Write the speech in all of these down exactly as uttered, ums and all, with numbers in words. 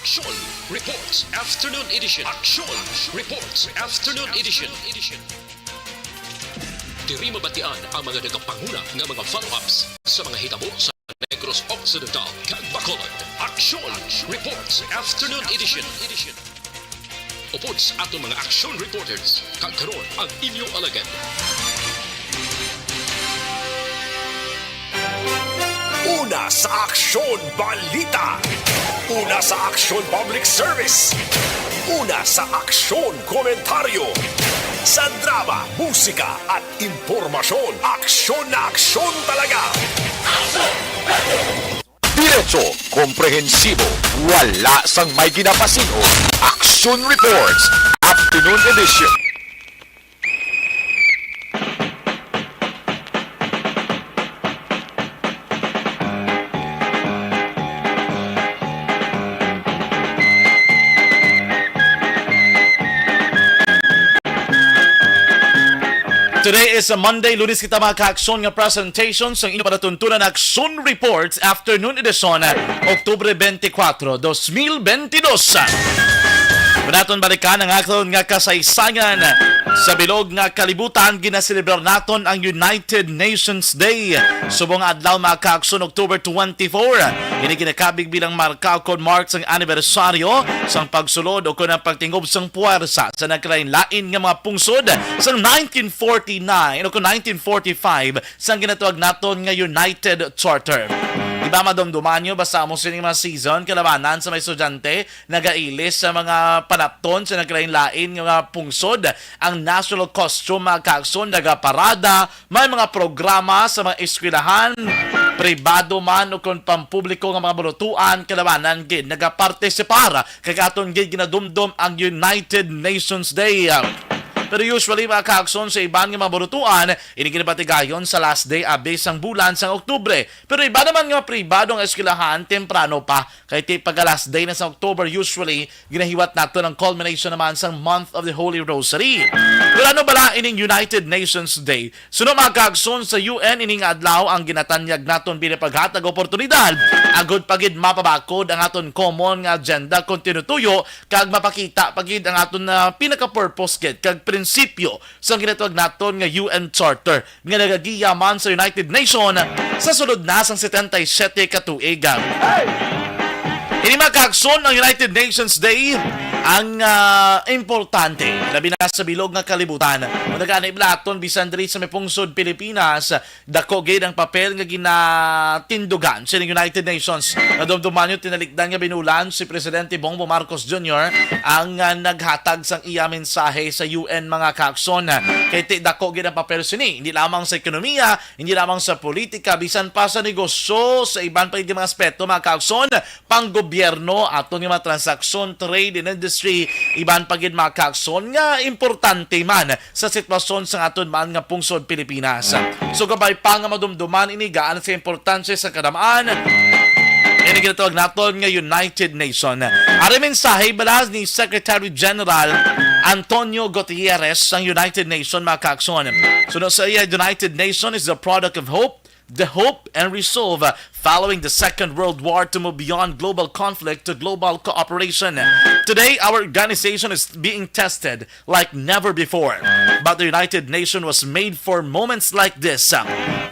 Aksyon Reports Afternoon Edition. Aksyon Reports Afternoon Edition. Diri mabatian ang mga nagapanguna nga mga follow-ups sa mga hitabo sa Negros Occidental kag Bacolod. Aksyon Reports Afternoon Edition. Upod sa aton mga action reporters, kag karon ang inyo alagad. Una sa aksyon, balita. Una sa aksyon, public service. Una sa aksyon, komentaryo. Sa drama, musika, at impormasyon, aksyon na aksyon talaga. Diretso, komprehensibo, wala sang may ginapasin-o. Action Reports, Afternoon Edition. Today is a Monday. Lunes kita, mga kaaksyon, nga presentation sang inyo palatuntunan, Action Reports Afternoon Edition, Oktubre twenty-four, twenty twenty-two. Manaton balikan ang aton nga kasaysayan sa bilog nga kalibutan. Ginaselebrar naton ang United Nations Day subong nga adlaw, mga kaaksyon, October twenty-four. Ini ginakabig bilang marka o kon mark sang anibersaryo sang pagsulod o kon ang pagtingob sang puwersa sa nagkalain-lain nga mga pungsod sang nineteen forty-nine o kon nineteen forty-five sang ginatawag naton nga United Charter. Di ba madumduman nyo, basta mo sining mga season, kalabanan sa mga estudyante, nagailis sa mga panapton sa nagkalain-lain nga mga pungsod, ang national costume, mga kaagson, nagaparada, may mga programa sa mga eskwelahan, pribado man o kon pampubliko nga mga balutuan, kalabanan gid nagapartisipar kag aton gid ginadumdom ang United Nations Day. Pero usually, mga kaagson, sa iban nga mga balutuan, ini ginapatigayon sa last day abi sang bulan sang Oktubre. Pero iba naman nga pribado nga eskwelahan, temprano pa. Kay ti pagka last day na sa October, usually, ginahiwat nato ang culmination naman sang Month of the Holy Rosary. Pero ano bala ining United Nations Day? Suno, mga kaagson, sa U N, ini nga adlaw ang ginatanyag naton bilang paghatag oportunidad agod pa gid mapabakod ang aton common nga agenda kon tinutuyo kag mapakita pa gid ang aton, ah, pinaka-purpose gid kag prinsipyo sa ginatawag naton nga U N Charter nga nagagiya man sa United Nation sa sulod na sang setenta y siete ka tuig. Ini, mga kaagson, ang United Nations Day ang, ah, importante, labi na sa bilog nga kalibutan. Kung nagani bala aton, bisan diri sa may pungsod Pilipinas, dako gid ang papel nga ginatindugan sa United Nations. Nadumduman niyo, tinalikdan nga binulan si Presidente Bongbong Marcos Junior ang, ah, naghatag sang iya mensahe sa U N, mga kaagson. Kay ti dako gid ang papel sini, hindi lamang sa ekonomiya, hindi lamang sa politika, bisan pa sa negosyo, sa iban pa gid mga aspeto, mga kaagson, panggobyerno, aton nga mga transaksyon, trade and industry, iban pa gid, mga kaagson, nga importante man sa sitwasyon sa aton man nga pungsod Pilipinas. So, kabay pa nga madumduman ini gaan sa importansya sa kadamaan, ini ginatawag naton nga United Nation. Ari mensahe bala ni Secretary General Antonio Gutierrez sang United Nation, mga kaagson. Suno sa iya, United Nation is the product of hope, the hope and resolve, uh, following the Second World War to move beyond global conflict to global cooperation. Today, our organization is being tested like never before. But the United Nation was made for moments like this.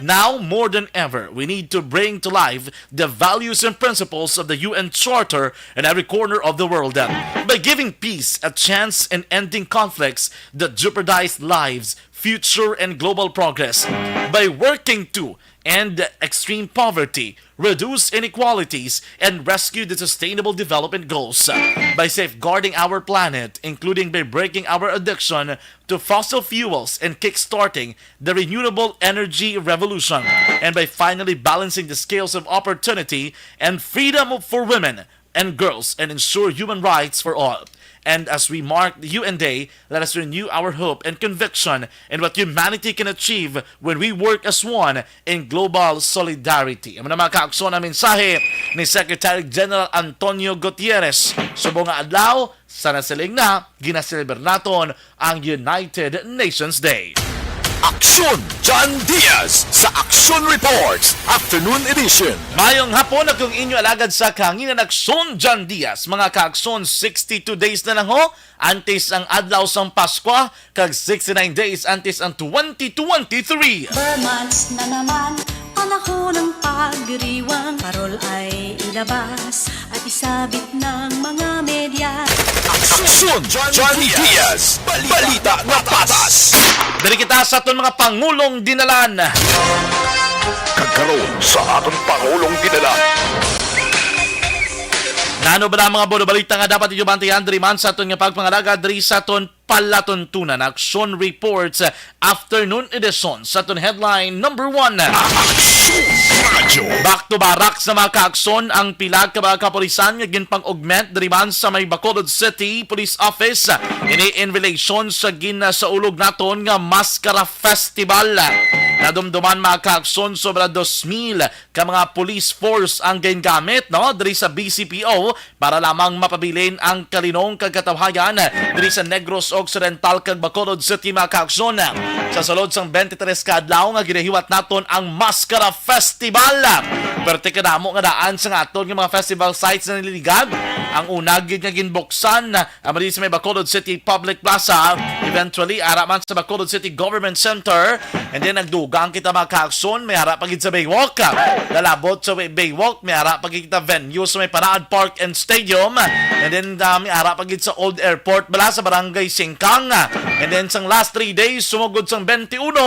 Now, more than ever, we need to bring to life the values and principles of the U N Charter in every corner of the world. By giving peace a chance and ending conflicts that jeopardize lives, future, and global progress. By working to end extreme poverty, reduce inequalities, and rescue the Sustainable Development Goals. By safeguarding our planet, including by breaking our addiction to fossil fuels and kickstarting the renewable energy revolution, and by finally balancing the scales of opportunity and freedom for women and girls and ensure human rights for all. And as we mark the U N Day, let us renew our hope and conviction in what humanity can achieve when we work as one in global solidarity. Amo na, mga kaagson, ang mensahe ni Secretary General Antonio Gutierrez. Subong nga adlaw, sa nasiling na, ginaselebrar naton ang United Nations Day. Aksyon John Diaz sa Aksyon Reports Afternoon Edition. Mayong hapon, akong inyo alagad sa kahanginan, Aksyon John Diaz. Mga kaakson, sixty-two days na lang ho antes ang adlaw sang Paskwa, kag sixty-nine days antes ang twenty twenty-three. Ber months na naman, panahon ng pagdiriwang. Parol ay ilabas at isabit ng mga media. Aksyon John Diaz, balita nga patas. Diri kita sa aton mga pangulong dinalan. Kag karon sa aton pangulong dinalan. Nano ba na mga buno balita nga dapat inyo bantayan diri man sa aton nga pagpangalaga diri sa aton palatuntunan, Aksyon Reports, uh, afternoon edition sa aton headline number one. Aksyon Radyo. Back to barracks sa mga kaakson ang pila ka mga kapulisan nga ginpang-augment diri man sa may Bacolod City Police Office. Ini in relation sa ginasaulog naton nga Maskara Festival. Nadumduman, mga kaakson, sobra dos mil ka mga police force ang gingamit, no, diri sa B C P O para lamang mapabilin ang kalinong kag katawhayan diri sa Negros Occidental kag Bacolod City, mga kaakson. Sa sulod sang twenty-three ka adlaw nga ginahiwat naton ang Maskara Festival, perti kadamo nga daan sang aton nga mga festival sites na nililigad. Ang una gid nga ginbuksan amo diri sa may Bacolod City Public Plaza, eventually ara man sa Bacolod City Government Center, and then nagdugang kita, mga kaakson, may ara pa gid sa Baywalk. Lalabot sa Baywalk, may ara pa gid kita venue sa may Paraan Park and Stadium, and then uh, may ara pa gid sa Old Airport bala sa Barangay Singkang. And then sang last three days, sumugod sang twenty-one,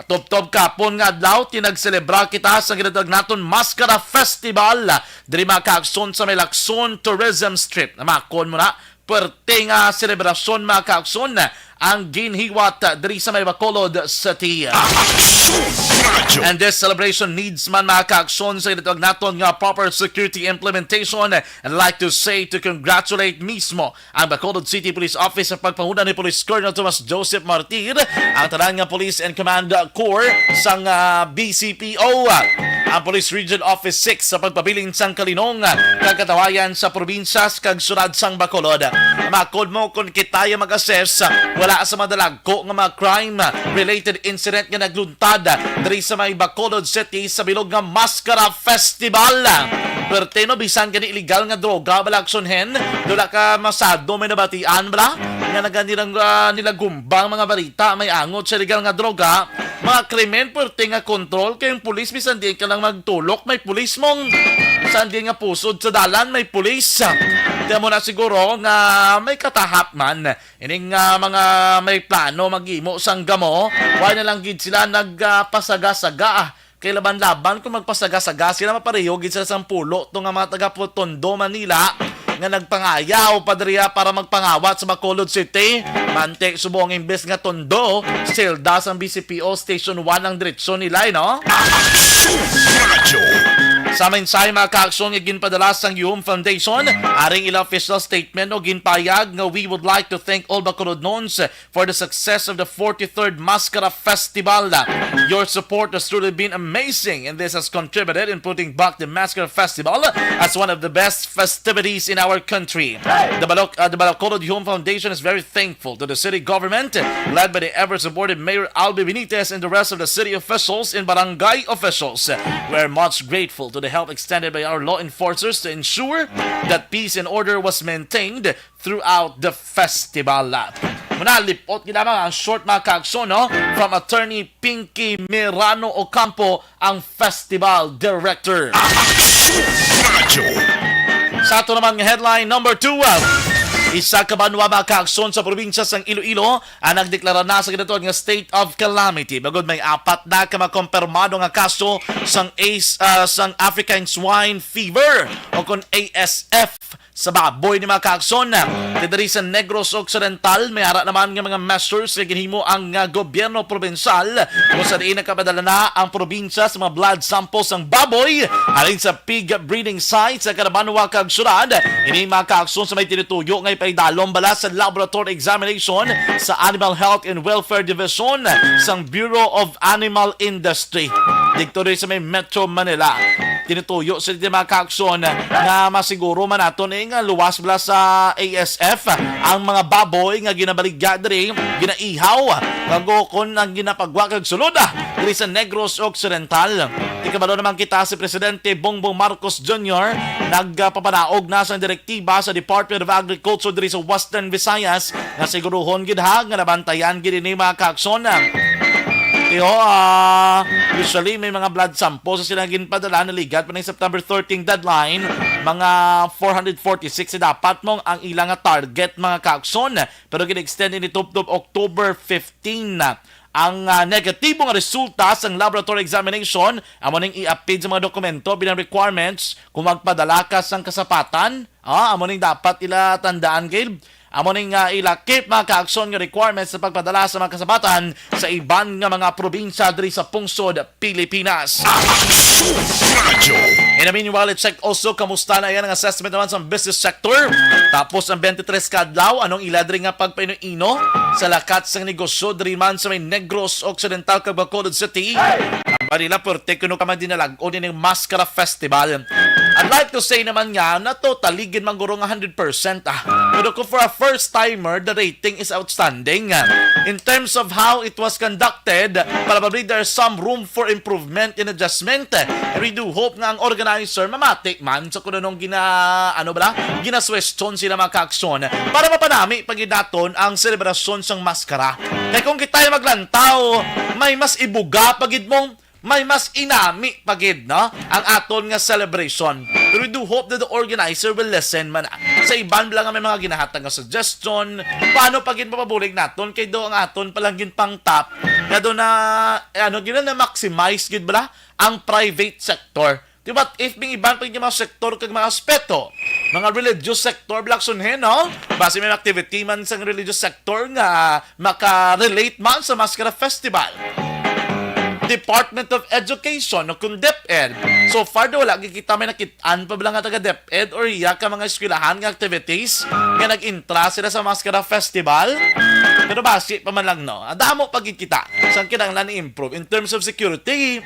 tubtob kapon nga adlaw, tinagselebra kita sa ginatawag naton Maskara Festival diri, mga kaakson, sa may Lacson Tourism Strip. Namakon mo na, puwerte nga selebrasyon, mga kaakson, ang ginhiwat diri sa may Bacolod City. Aksyon Radyo. And this celebration needs man, mga kaakson, sa ginatawag naton nga proper security implementation. And like to say to congratulate mismo ang Bacolod City Police Office sa pagpanguna ni Police Colonel Tomas Joseph Martir, ang tanan nga Police and Command Corps sang, ah, B C P O, ang Police Region Office six sa pagpabilin sang kalinong kag katawayan sa probinsya kag syudad sang Bacolod. Makod mo, kon kita ya mag-assess, wala sa madalagko nga mga crime-related incident nga nagluntad diri sa may Bacolod City sa bilog nga Maskara Festival. Perti, no, bisan gani illegal nga droga, bala, Aksyon Hen, wala ka masado may nabatian, bala, nga naga nilang, ah, nilagumbang mga balita may angot sa illegal nga droga, mga krimen, perti nga kontrol, kay ang pulis, bisan diin ka lang magtulok, may pulis mong, bisan diin nga pusod sa dalan, may pulis. Kaya mo na siguro nga may katahap man ining, ah, mga may plano maghimo sang gamo, why na lang gid sila nagpasaga-saga, ah, kay laban-laban kung magpasaga-saga sila, mapareho gid sila sang pulo to nga mga taga Tondo, Manila, nga nagpangayaw pa diriya para magpangawat sa Bacolod City. Manti subong, imbes nga Tondo, selda sang B C P O Station one ang diretsyon nila, eh, no? Aksyon Radyo. Sa mensahe, mga kaaksyon, nga ginpadala sang Yuhom Foundation, aring ila official statement o ginpayag nga, "We would like to thank all Bacolodnons for the success of the forty-third Maskara Festival. Your support has truly been amazing, and this has contributed in putting back the Maskara Festival as one of the best festivities in our country." The Balok, uh, the Bacolod Yuhom Foundation is very thankful to the city government, led by the ever-supportive Mayor Albi Benitez, and the rest of the city officials and barangay officials. We are much grateful to the help extended by our law enforcers to ensure that peace and order was maintained throughout the festival. Muna, lipot gid lamang ang short, mga kaaksyon, no? From Attorney Pinky Mirano Ocampo, ang festival director. Aksyon Radyo. Sa ato naman nga headline number two, ah, isa ka banwa, mga kaaksyon, sa probinsya sang Iloilo ang nagdeklara na sa ginatawag nga state of calamity, bangod may apat na ka makompirmado nga kaso sang ace, ah, sang African Swine Fever o kon A S F sa baboy ni, mga kaaksyon. Diri sa Negros Occidental, may ara naman nga mga measures nga ginhimo ang, ah, gobyerno probinsal, kung sa diin nakapadala na ang probinsya sa mga blood samples sang baboy halin sa pig breeding site sa kada banwa kag syudad. Ini, mga kaaksyon, sa may tinutuyo nga ipaidalom bala sa laboratory examination sa Animal Health and Welfare Division sang Bureau of Animal Industry didto sa may Metro Manila. Tinutuyo sa mga kaaksyon nga masiguro man naton, eh, nga luwas bala sa A S F ang mga baboy nga ginabaligya diri, ginaihaw, kag kon ang ginapagwa kag sulod, ah, diri sa Negros Occidental. Di kabalo naman kita, si Presidente Bongbong Marcos Junior nagpapanaog na sa direktiba sa Department of Agriculture diri sa Western Visayas nga siguruhon gid ha nga nabantayan gid ini, mga kaaksyon. Tiyo, ah, usually may mga blood samples sa sila ginpadala, naligad pa ning September thirteen deadline, mga four hundred forty-six sa dapat mong ang ilang nga target, mga kaaksyon. Pero gin-extend ini tubtob October fifteen na ang, ah, negatibo nga resulta sang laboratory examination. Amo ning i-appeal sa mga dokumento bilang requirements kung magpadala ka sang kasapatan. Ah, amo ning dapat ila tandaan, Gabe. Amo ning, ah, ilakip, mga kaaksyon, nga requirements sa pagpadala sa mga kasapatan sa iban nga mga probinsya diri sa pungsod Pilipinas. Radyo. In the meanwhile, i-check also kamusta na yan ang assessment naman sa business sector. Tapos ang twenty-three ka adlaw, anong ila diri nga pagpaino-ino sa lakat sang negosyo diri man sa may Negros Occidental kag Bacolod City. Ang Manila, pwerte kuno ka man dinalag-on ining Maskara Festival. I'd like to say naman nga na totally gid man guro nga hundred percent, ah. Pero kung for a first timer, the rating is outstanding. In terms of how it was conducted, probably there's some room for improvement and adjustment. And we do hope nga ang organizer mamati man sa kung anong gina-, ano bala, ginaswestyon sila, mga kaaksyon, para mapanami pa gid naton ang selebrasyon sang Maskara. Kay kung kita maglantaw, may mas ibuga pa gid mo, may mas inami pa gid, no, ang aton nga celebration. Pero we do hope that the organizer will listen man sa iban lang nga may mga ginahatag nga suggestion, paano pa gid mapabulig naton kay do ang aton pa lang ginpangtap nga do na, eh, ano gid na, maximize gid bala ang private sector. Di ba, if may iban pa yung mga sektor kag mga aspeto, mga religious sector, Blackson, he, no? Basi may activity man sa religious sector nga maka-relate man sa Maskara Festival. Department of Education, no, kung DepEd. So far, do wala gid kita may nakit-an pa bala nga taga DepEd or iya ka mga eskwelahan nga activities nga nag-intra sila sa Maskara Festival. Pero basi pa man lang, no? Adamo pa gid kita sang kinahanglan i-improve in terms of security.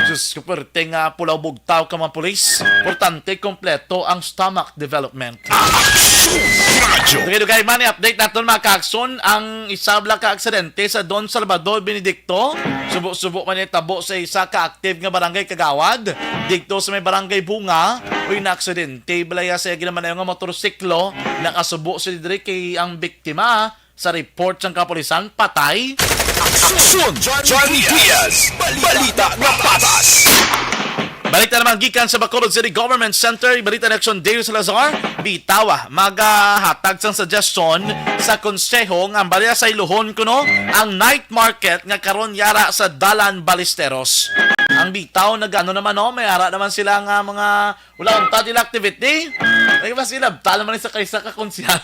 Diyos ko, pwerte nga pulaw bugtaw ka mga pulis. Importante, kompleto ang stomach development. Radyo. Dugay-dugay man, i-update naton, mga kaaksyon, ang isa bala ka aksidente sa Don Salvador Benedicto. Subo-subo man itabo sa isa ka active nga barangay kagawad didto sa may barangay Bunga. Uy, na-aksidente bala ya sa ginamanayo nga motorsiklo. Nakasubo si diri kay ang biktima. Sa report sang kapulisan, patay. Aksyon, Johnny Diaz. Balita nga patas. Balita naman gikan sa Bacolod City Government Center, balita ni Action Dale Salazar. Bitaw, ah, magahatag sang suggestion sa konseho nga ang balya sa iluhon kuno ang night market nga karon yara sa Dalan Ballesteros. Ang bitaw, nagano naman, no? May ara naman sila nga mga wala unta dila activity. Ay, mas ilabta naman sa kaysa ka konsehal.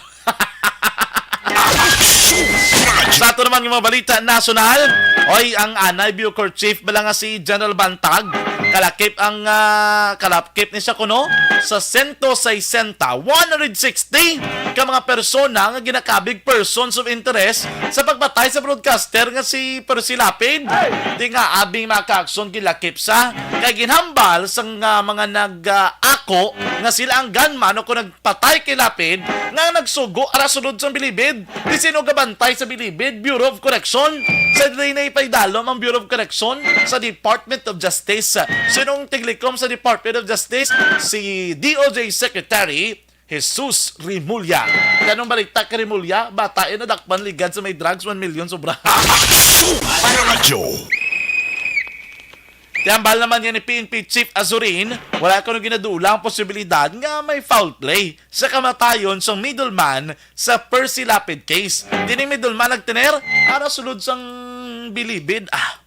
Sa ato naman nga mga balita nasyonal, oy, ang anay Bucor Chief bala nga si General Bantag, kalakip ang, ah, kalakip ni siya kuno sa sento sesenta, one hundred sixty ka mga persona nga ginakabig persons of interest sa pagpatay sa broadcaster nga si Percy Lapid. Di nga abing mga kaaksyon, gilakip sa kay ginhambal sang, ah, mga nag, ah, ako nga sila ang gunman o kung nag patay kay Lapid nga nagsugo ara sulod sang bilibid. Di sino gabantay sa bilibid? Bureau of Correction. Sa dili na ipaidalom ang Bureau of Correction sa Department of Justice. Sinong tiglikom sa Department of Justice? Si D O J Secretary Jesus Remulla. Kanong balita kay Remulla? Bata, eh, nadakpan ligad sa may drugs, one million sobra. Radyo. Tiyambal naman yan ni P N P Chief Azurin, wala kuno ginadula ang posibilidad nga may foul play sa kamatayon sang middleman sa Percy Lapid case. Dining middleman nagtener ara sulod sang bilibid. Ah.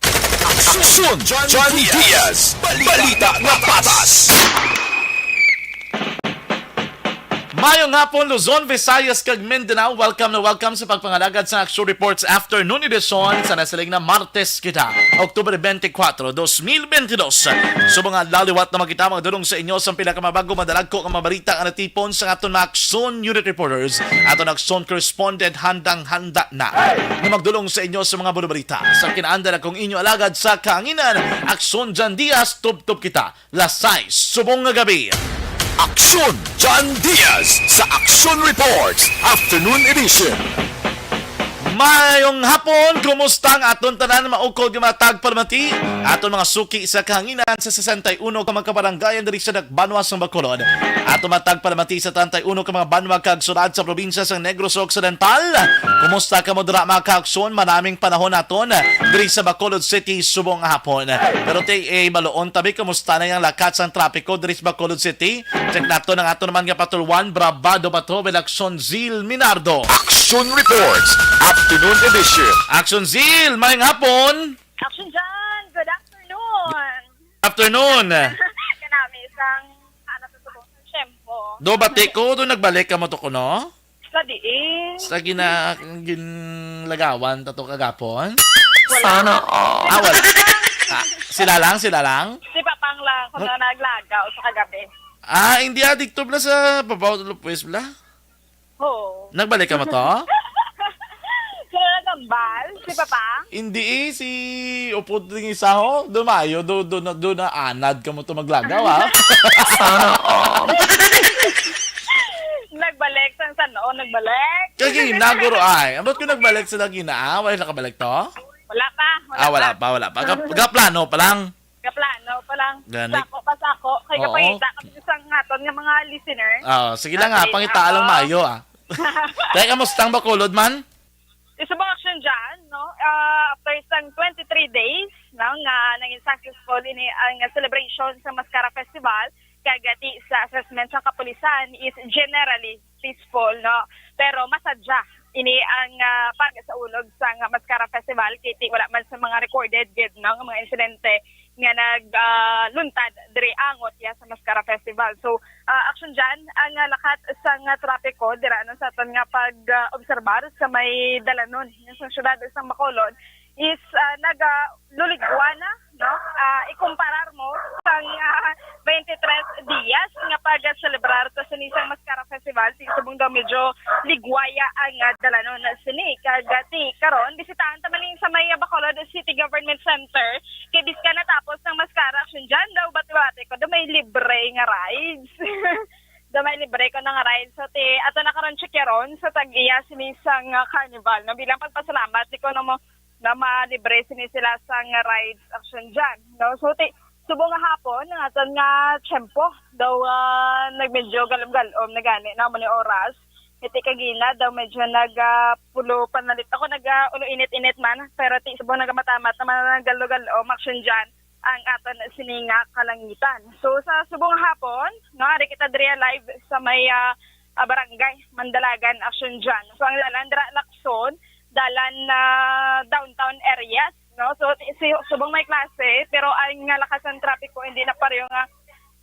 Aksyon, Johnny Diaz. Balita nga patas. Maayong hapon, Luzon, Visayas, kag Mindanao. Welcome na welcome sa pagpangalagad sa Aksyon Reports Afternoon Edition sa nasiling na Martes kita, Oktubre twenty-four, twenty twenty-two. Sa mga laliwat na makita, magdulong sa inyo sa pila ka mabago, madalagko nga mga balita nga natipon sa aton mga Aksyon Unit Reporters, aton Aksyon Correspondent, handang-handa na nga magdulong sa inyo sa mga buno balita. Sa kinaandan akong inyo alagad sa kahanginan, Aksyon Jan Diaz, tubtob kita. Las sais subong nga gabi. Aksyon John Diaz sa Aksyon Reports Afternoon Edition. Mayong hapon, kumusta ang aton tanan, maukod nga mga tagpalamati, aton mga suki sa kahanginan sa sesenta y uno ka mga kabarangayan diri sa Dakbanwa sang Bacolod, aton mga tagpalamati sa treinta y uno ka mga banwa kag syudad sa probinsya sang Negros Occidental? Kumusta kamo dira, mga kaaksyon? Manaming panahon naton diri sa Bacolod City subong nga hapon. Pero ti, eh, baloon tabi, kumusta na ang lakat sang trapiko diri sa Bacolod City? Check naton ang ato naman nga patulwan, Brabado Bato, Aksyon Zil Minardo. Aksyon Reports, Afternoon Edition. Aksyon Zil, mayong hapon. Aksyon John, good afternoon. Afternoon. Kanami sang, ano, sa subong sang tiyempo. Do, bati ko, do nagbalik kamo to kuno? Sa diin? Sa gina-, ginlagawan ta to kagapon? Wala. Sana all. Ah, wala. Ah, sila lang, sila lang? Si Papang lang, kung Huh? na naglagaw sa kagabi. Ah, hindi, ah, dikto bala sa Babaw Lopez bala? Oo. Nagbalik kamo to? Sila nagambal? Si Papang? Hindi, eh, si Upod ding isa, ho. Dumayo, do, do, na, do na anad kamo to maglagaw, ah. Sana all. Nagbalik sang san-o, nagbalik? Kagina, guro, ay. Ambot ko nagbalik sila gina, ah. Wala nakabalik to? Wala pa, wala Ah, wala pa. pa, wala pa. Gap-, gaplano pa lang. Gaplano pa lang. Gani. Sako pa sako. Kay Oo. gapangita kami sa aton nga mga listener. Ah, sige lang, Ah, ah. sige. Pangitaa lang Oo. maayo, ah. Kaya kamusta ang Bacolod man? Isa ba action dyan, no? Ah, after sang twenty-three days, no, nga naging successful ini ang celebration sa Mascara Festival, kag ti sa assessment sa kapulisan is generally peaceful, no? Pero masadya ini ang, ah, pagsaulog sang Mascara Festival, kay ti wala man sa mga recorded gid, no, nga mga insidente nga nag, ah, luntad diri angot ya sa Mascara Festival. So, ah, action dyan ang, ah, lakat sang, ah, trapiko dira, no, sa aton nga pag, ah, obserbar sa may dalanon sa siyudad sang Bacolod is, ah, nagaluligwa na, no? Ah, ikumparar mo sang, ah, twenty-three dias nga pag-celebrar ta sini sang Mascara Festival, ti subong daw medyo ligwaya ang, ah, dalanon sini. Kag, ah, ti karon, bisitahan ta man ni sa may, ah, Bacolod City Government Center, kay bisan natapos ang Mascara action dyan daw, bati-bati ko, daw may libre nga rides. Daw may libre ko nga rides. So, ti, ato na karon checkeron sa tag-iya sini sang, ah, carnival. No, bilang pagpasalamat, ti ko na mo na malibre sini sila sang rides action dyan. No? So, ti, subong nga hapon, ang aton nga tiyempo, daw, ah, nagmedyo galom-galom na gani na mo ni oras. Iti kagina, daw medyo nag, ah, pulo panalit. Ako nag, ah, ulo init-init man, pero ti subong nagamamat naman ang galo-galo, action dyan ang aton sini nga kalangitan. So, sa subong hapon, no, ari kita diri live sa may, ah, ah, barangay Mandalagan, action dyan. So, ang dalan dira, Lacson, dalan na downtown areas, no? So, si, subong may klase, pero ang nga lakas ng trapiko, hindi na pareho nga,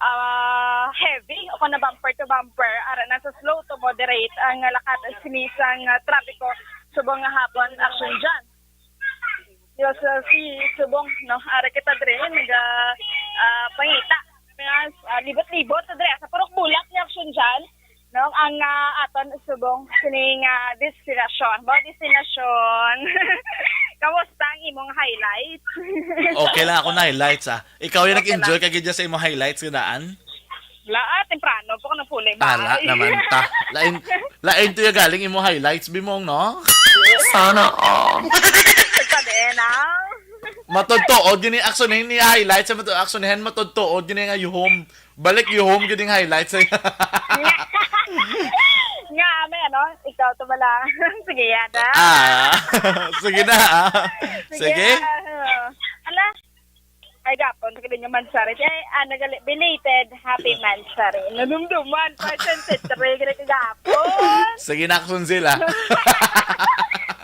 ah, heavy o kung na bumper to bumper, ara na sa slow to moderate ang lakat sini sang, ah, trapiko subong nga hapon, action dyan. Yes, uh, si subong, no? Ara kita diri, nag, ah, ah, pangita. Mas, ah, libot-libot na diri. Sa Purok Bulak ni action dyan, no? Ang, ah, aton subong sining, ah, destinasyon. Ba, destinasyon. Kamusta ang imong highlights? Okay lang ako na highlights, ah. Ikaw yung Okay nag-enjoy lang. Ka gid sa imong highlights, gidaan? Wala, ah, temprano pa ko nagpuli, Tala bay. Naman ta. Lain, lain to yung galing imo highlights, Bimong, no? Sana all. Sabi na. Matodtood, yun yung action ni highlights, sa matod action hen, matodtood, yun yung ayuhom. Balik yuhom, yun yung highlights. Nga, may ano, ikaw to bala. Sige, yada. Ah, sige na, ah. Sige. Sige. Ah, ala, ay, gapon, sige din yung Mansari. Ay, ah, nagali-, belated happy Mansari. Nanumduman, percent three, gini ka gapon. Sige na, Action Zil, ah.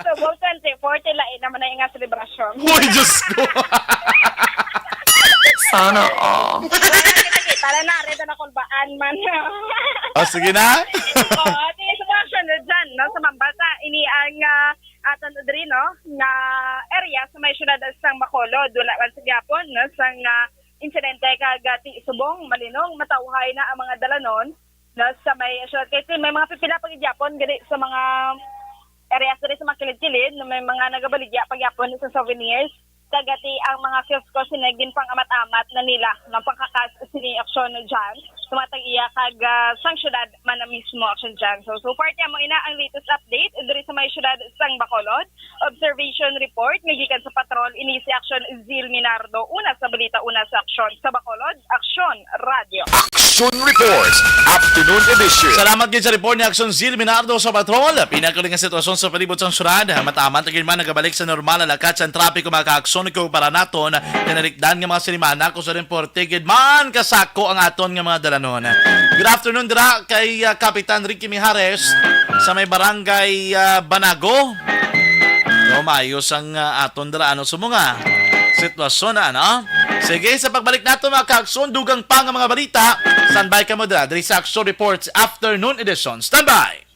So, twenty forty, lain naman na yung nga selebrasyon. Uy, Diyos ko. Sana all. Kita na, rin na kulba. An man. O, sige na. Oo, ati sa mga aksyon na dyan, no? Sa Mambata, ini ang ah, aton diri, no? Nga area sa may siyudad sang Bacolod. Wala man sa gyapon, no? Sang ah, insidente kag ah, ti subong, malinong, matawhay na ang mga dalanon, no? Sa may siyudad. Kay ti, may mga pipila pa gyapon gani sa mga areas diri sa mga kilid-kilid, no? May mga nagabaligya pa gyapon sa souvenirs. Kagati ang mga kiosco sini ginpang-amat-amat na nila ng pangkakas sini aksyon dyan sa mga tag-iya kag ah, sang syudad man na mismo aksyon dyan. So, so far kaya mo ina ang latest update diri sa may syudad sang Bacolod. Observation report nga gikan sa patrol ini si Aksyon Zil Minardo, una sa balita, una sa aksyon sa Bacolod, Aksyon Radio. Action Report, Afternoon Edition. Salamat gid sa report ni Aksyon Zil Minardo sa Patrol. Pinakuli nga sitwasyon sa palibot sang syudad. Mataman ta gid man nagabalik sa normal ang lakat sang trapiko, mga kaaksyon, ko para naton kinalikdan nga mga sinimana ko sa rin porte gid man kasako ang aton nga mga dalanon. Good afternoon dira kay ah, Kapitan Ricky Mijares sa may barangay ah, Banago. So, maayos ang ah, aton dira ano sumunga sitwasyon na, ano? Sige, sa pagbalik nato, mga kaaksyon, dugang pa nga mga balita. Standby kamo dira, diri sa Aksyon Reports Afternoon Edition. Standby!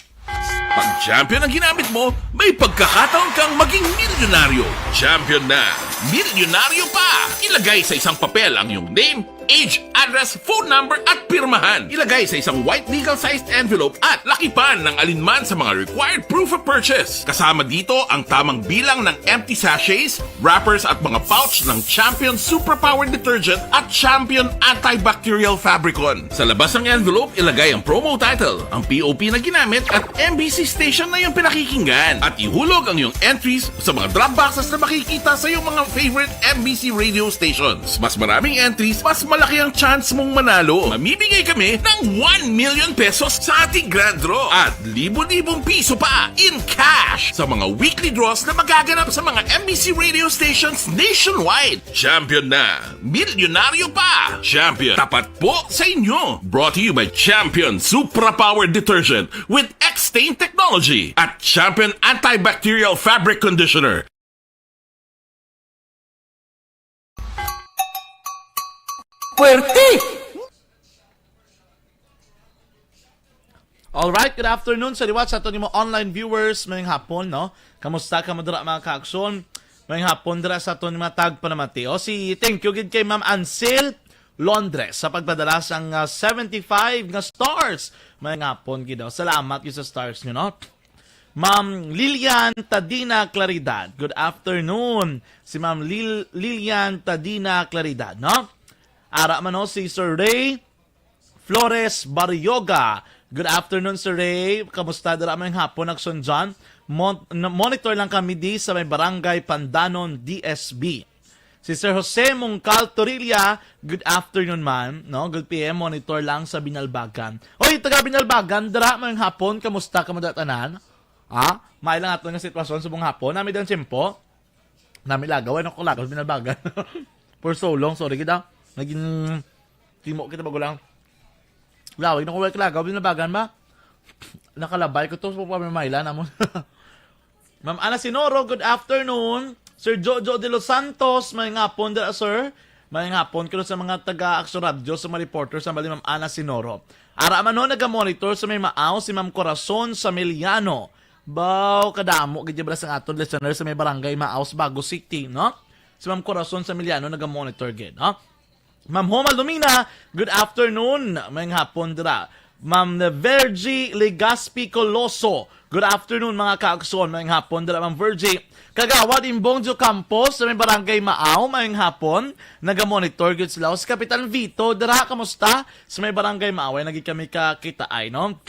Pag champion ang ginamit mo, may pagkakataon kang maging milyonaryo. Champion na, milyonaryo pa! Ilagay sa isang papel ang iyong name, age, address, phone number, at pirmahan. Ilagay sa isang white legal-sized envelope at lakipan ng alinman sa mga required proof of purchase. Kasama dito ang tamang bilang ng empty sachets, wrappers, at mga pouch ng Champion Superpower Detergent at Champion Antibacterial Fabricon. Sa labas ng envelope, ilagay ang promo title, ang P O P na ginamit, at M B C station na iyong pinakikinggan. At ihulog ang iyong entries sa mga drop boxes na makikita sa iyong mga favorite M B C radio stations. Mas maraming entries, mas malaki ang chance mong manalo. Mamimigay kami ng one million pesos sa ating grand draw at libo-libong piso pa in cash sa mga weekly draws na magaganap sa mga M B C radio stations nationwide. Champion na, milyonaryo pa! Champion, tapat po sa inyo. Brought to you by Champion Supra Power Detergent with X-Stain Technology at Champion Antibacterial Fabric Conditioner. Puwerte! Alright, good afternoon sa liwat sa aton mga online viewers. Mayong hapon, no? Kamusta kamo dira, mga kaaksyon? Mayong hapon dira sa aton mga tagpanamati. O, si, thank you gid kay Ma'am Ansel Londres sa pagpadala sang ah, seventy-five nga stars. Mayong hapon gid, oh. Salamat gid sa stars nyo, no? Ma'am Lilian Tadina Claridad. Good afternoon. Si Ma'am Lil Lilian Tadina Claridad, no? Ara man, no, si Sir Ray Flores Barrioga. Good afternoon, Sir Ray. Kamusta dira mayong hapon, Aksyon John? Mon- n- monitor lang kami di sa may barangay Pandanon, D S B. Si Sir Jose Mungcal Torilla, good afternoon man, no? Good P M, monitor lang sa Binalbagan. Oy, taga Binalbagan, dira mayong hapon, kamusta kamo dira tanan? Ha? May lang ato nga sitwasyon subong hapon, nami dang tiyempo. Nami lagaw, ano ko lagaw sa Binalbagan. For so long, sorry kita. Naging timo kita bago lang. Lawig na ko, wala lagaw, Binalbagan ba? Nakalabay ko to sa pamamaila namon. Ma'am Ana Sinoro, good afternoon. Sir Jojo de los Santos, mayong hapon dira, sir. Mayong hapon kuno sa mga taga Aksyon Radyo, sa mga reporter sa bali, Ma'am Ana Sinoro. Ara man ho, naga-monitor sa may Maaw si Ma'am Corazon Samiliano. Baw, kadamo gid bala sang aton listener sa may barangay Maaw, Bago City, no? Si Ma'am Corazon Samiliano naga-monitor gid, no? Ma'am Homa Lumina, good afternoon. Mayong hapon dira. Ma'am Virgie Legaspi Coloso, good afternoon, mga kaakson. Mayong hapon dira, Ma'am Virgie. Kagawad Imbong Jocampos sa may barangay Maaw, mayong hapon. Naga-monitor gyud sila. O, si Kapitan Vito dira, kamusta? Sa may barangay Maaw, ay naging kami kakitaay, no?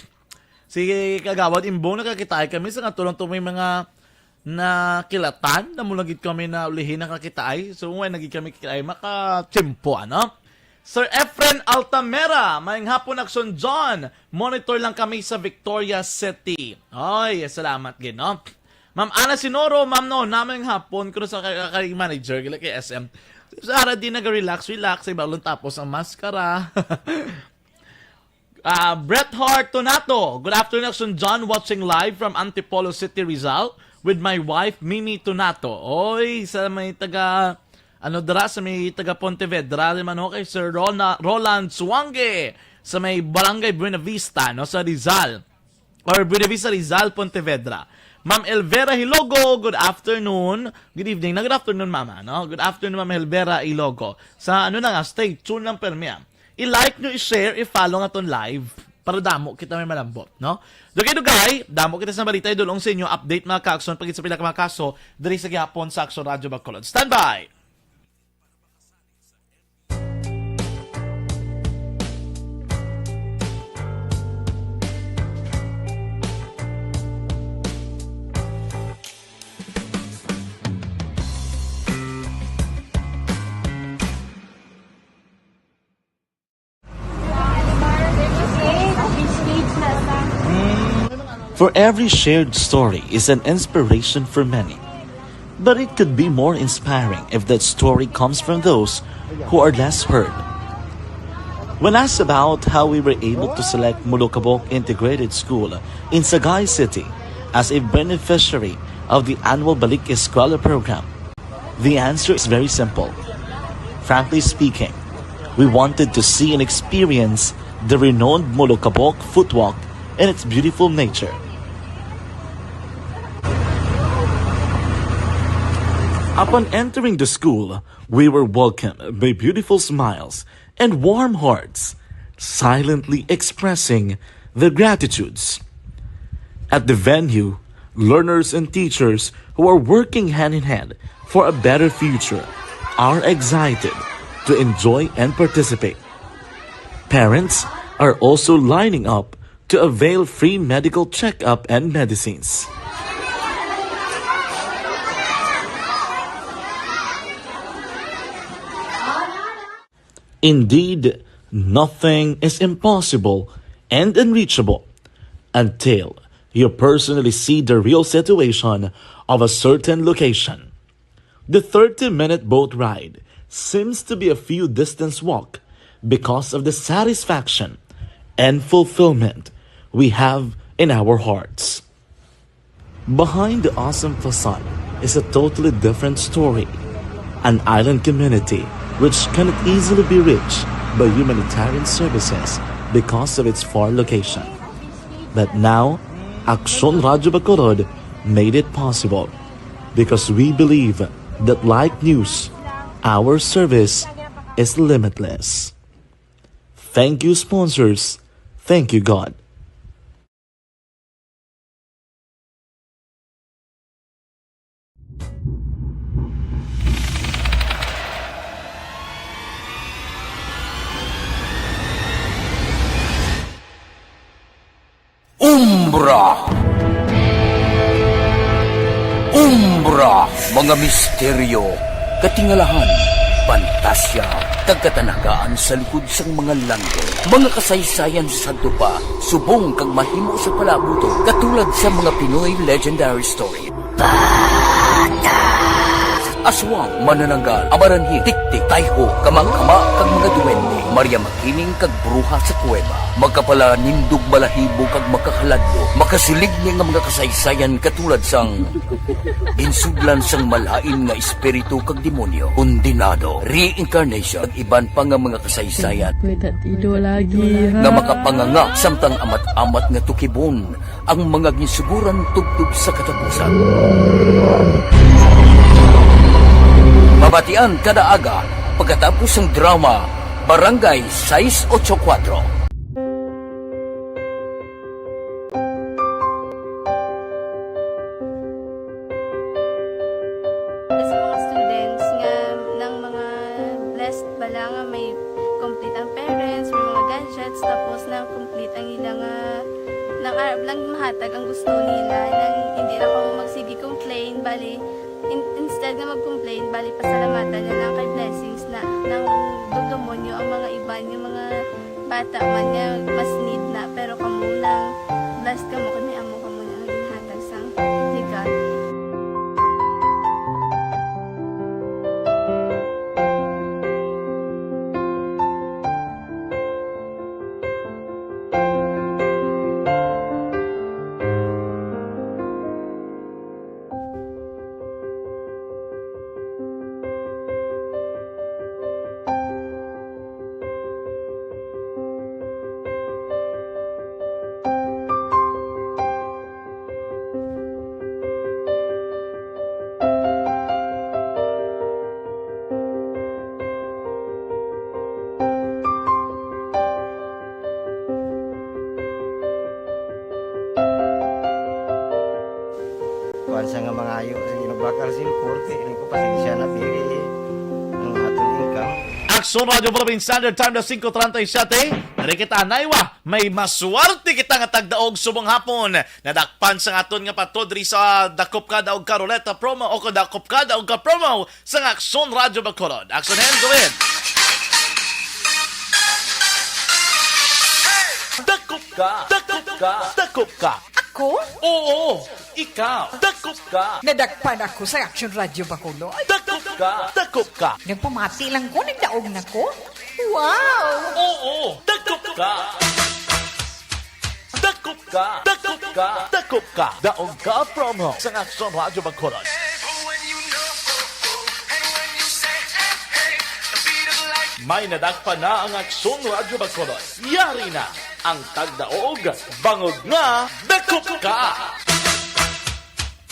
Si Kagawad Imbong, nakakitaay kami sa nga tulong to may mga nakilatan, na mula gid kami na ulihin nakakitaay. So, way nagid kami kay makatiyempo, ano? Sir Efren Altamera, mayong hapon, Action John. Monitor lang kami sa Victoria City. Oy, salamat gid, no? Ma'am Ana Sinoro, ma'am, no, namang hapon ko sa kay, kay manager gila kay S M. Sara di naga-relax, relax, ay balon tapos ang maskara. Ah, Bret Hart Tonato. Good afternoon, Action John, watching live from Antipolo City, Rizal, with my wife, Mimi Tonato. Oy, sa may taga, ano dira, sa may taga Pontevedra, di man, okay, Sir Rona, Roland Suange. sa may Barangay Buenavista, no, sa Rizal. Or Buenavista, Rizal, Pontevedra. Ma'am Elvera Hilogo, good afternoon. Good evening. Na, good afternoon, mama, no? Good afternoon, Ma'am Elvera Hilogo. Sa ano na nga, stay tuned lang permi, ah. I-like nyo, i-share, i-follow nga ton live para damo kita may malambot, no? Dugay-dugay, damo kita sa balita, idulong sa inyo, update mga ka-aksyon, pagid sa pila ka mga kaso, diri sa gihapon sa Aksyon Radyo Bacolod. Standby! For every shared story is an inspiration for many. But it could be more inspiring if that story comes from those who are less heard. When asked about how we were able to select Molokabok Integrated School in Sagay City as a beneficiary of the annual Balik Eskwela program, the answer is very simple. Frankly speaking, we wanted to see and experience the renowned Molokabok Footwalk and its beautiful nature. Upon entering the school, we were welcomed by beautiful smiles and warm hearts, silently expressing their gratitudes. At the venue, learners and teachers who are working hand in hand for a better future are excited to enjoy and participate. Parents are also lining up to avail free medical checkup and medicines. Indeed, nothing is impossible and unreachable until you personally see the real situation of a certain location. The thirty-minute boat ride seems to be a few distance walk because of the satisfaction and fulfillment we have in our hearts. Behind the awesome facade is a totally different story. An island community which cannot easily be reached by humanitarian services because of its far location. But now, Aksyon Radyo Bacolod made it possible because we believe that like news, our service is limitless. Thank you, sponsors. Thank you, God. Umbra. Umbra, mga misteryo, katingalahan, pantasya, kag katanagaan sa likod sang mga langit. Mga kasaysayan sa sadto pa, subong kag mahimo sa palabuton, katulad sa mga Pinoy legendary story. Aswang, manananggal, amaranhit, tiktik, tayho, kamangkama, kag mga duwende, Maria Makiling, kag bruha sa kuweba. Makapalanindog, balahibo, kag makahaladlok. Makasiling ni nga mga kasaysayan katulad sang ginsudlan sang malain nga espiritu kag demonyo, kondenado, reincarnation, kag iban pa nga mga kasaysayan May tatido lagi, ha? nga makapanganga samtang amat-amat nga tukibon ang mga ginsuguran tubtob sa katapusan. Mabatian kada aga pagkatapos sang drama Barangay Sais Ocho Cuatro. Sa mga students nga, nang mga blessed bala nga may complete ang parents, may mga gadgets, tapos nang complete ang ila nga, nang arab lang mahatag ang gusto nila, nang hindi na ko magsige complain, bali, in-, instead nga mag-complain, bali, pasalamatan na lang kay blessings na, nang duldumonyo ang mga iban, yung mga bata man nga mas need na, pero kamo nang blessed kamo kay may amo kamo na nga ginhatag sang legal. Sa nga mangayo sa ginabakal sin korte, ini ko pasensya na, pili ang aton income. Aksyon Radyo Philippine Standard Time na singko treinta y siete. Dari kita, Naiwa, may maswerte kita nga tagdaog subong hapon. Nadakpan sa aton nga patod diri sa Dakop Ka Daog Ka Ruleta promo o kung Dakop Ka Daog Ka promo sa Aksyon Radyo Bacolod. Aksyon Hen, go ahead. Dakop ka, dakop ka, dakop ka. Ako? Oo, ikaw. Dakop ka. Nadakpan ako sa Action Radio Bacolod. Dakop ka, dakop ka. Nagpamati lang ko, nagdaog na ko. Wow! Oo, dakop ka. Dakop ka, dakop ka, dakop ka. Daog ka promo sa Action Radio Bacolod. May nadakpan na ang Aksyon Radyo Bacolod. Yari na ang tagdaog, bangod nga dakop ka.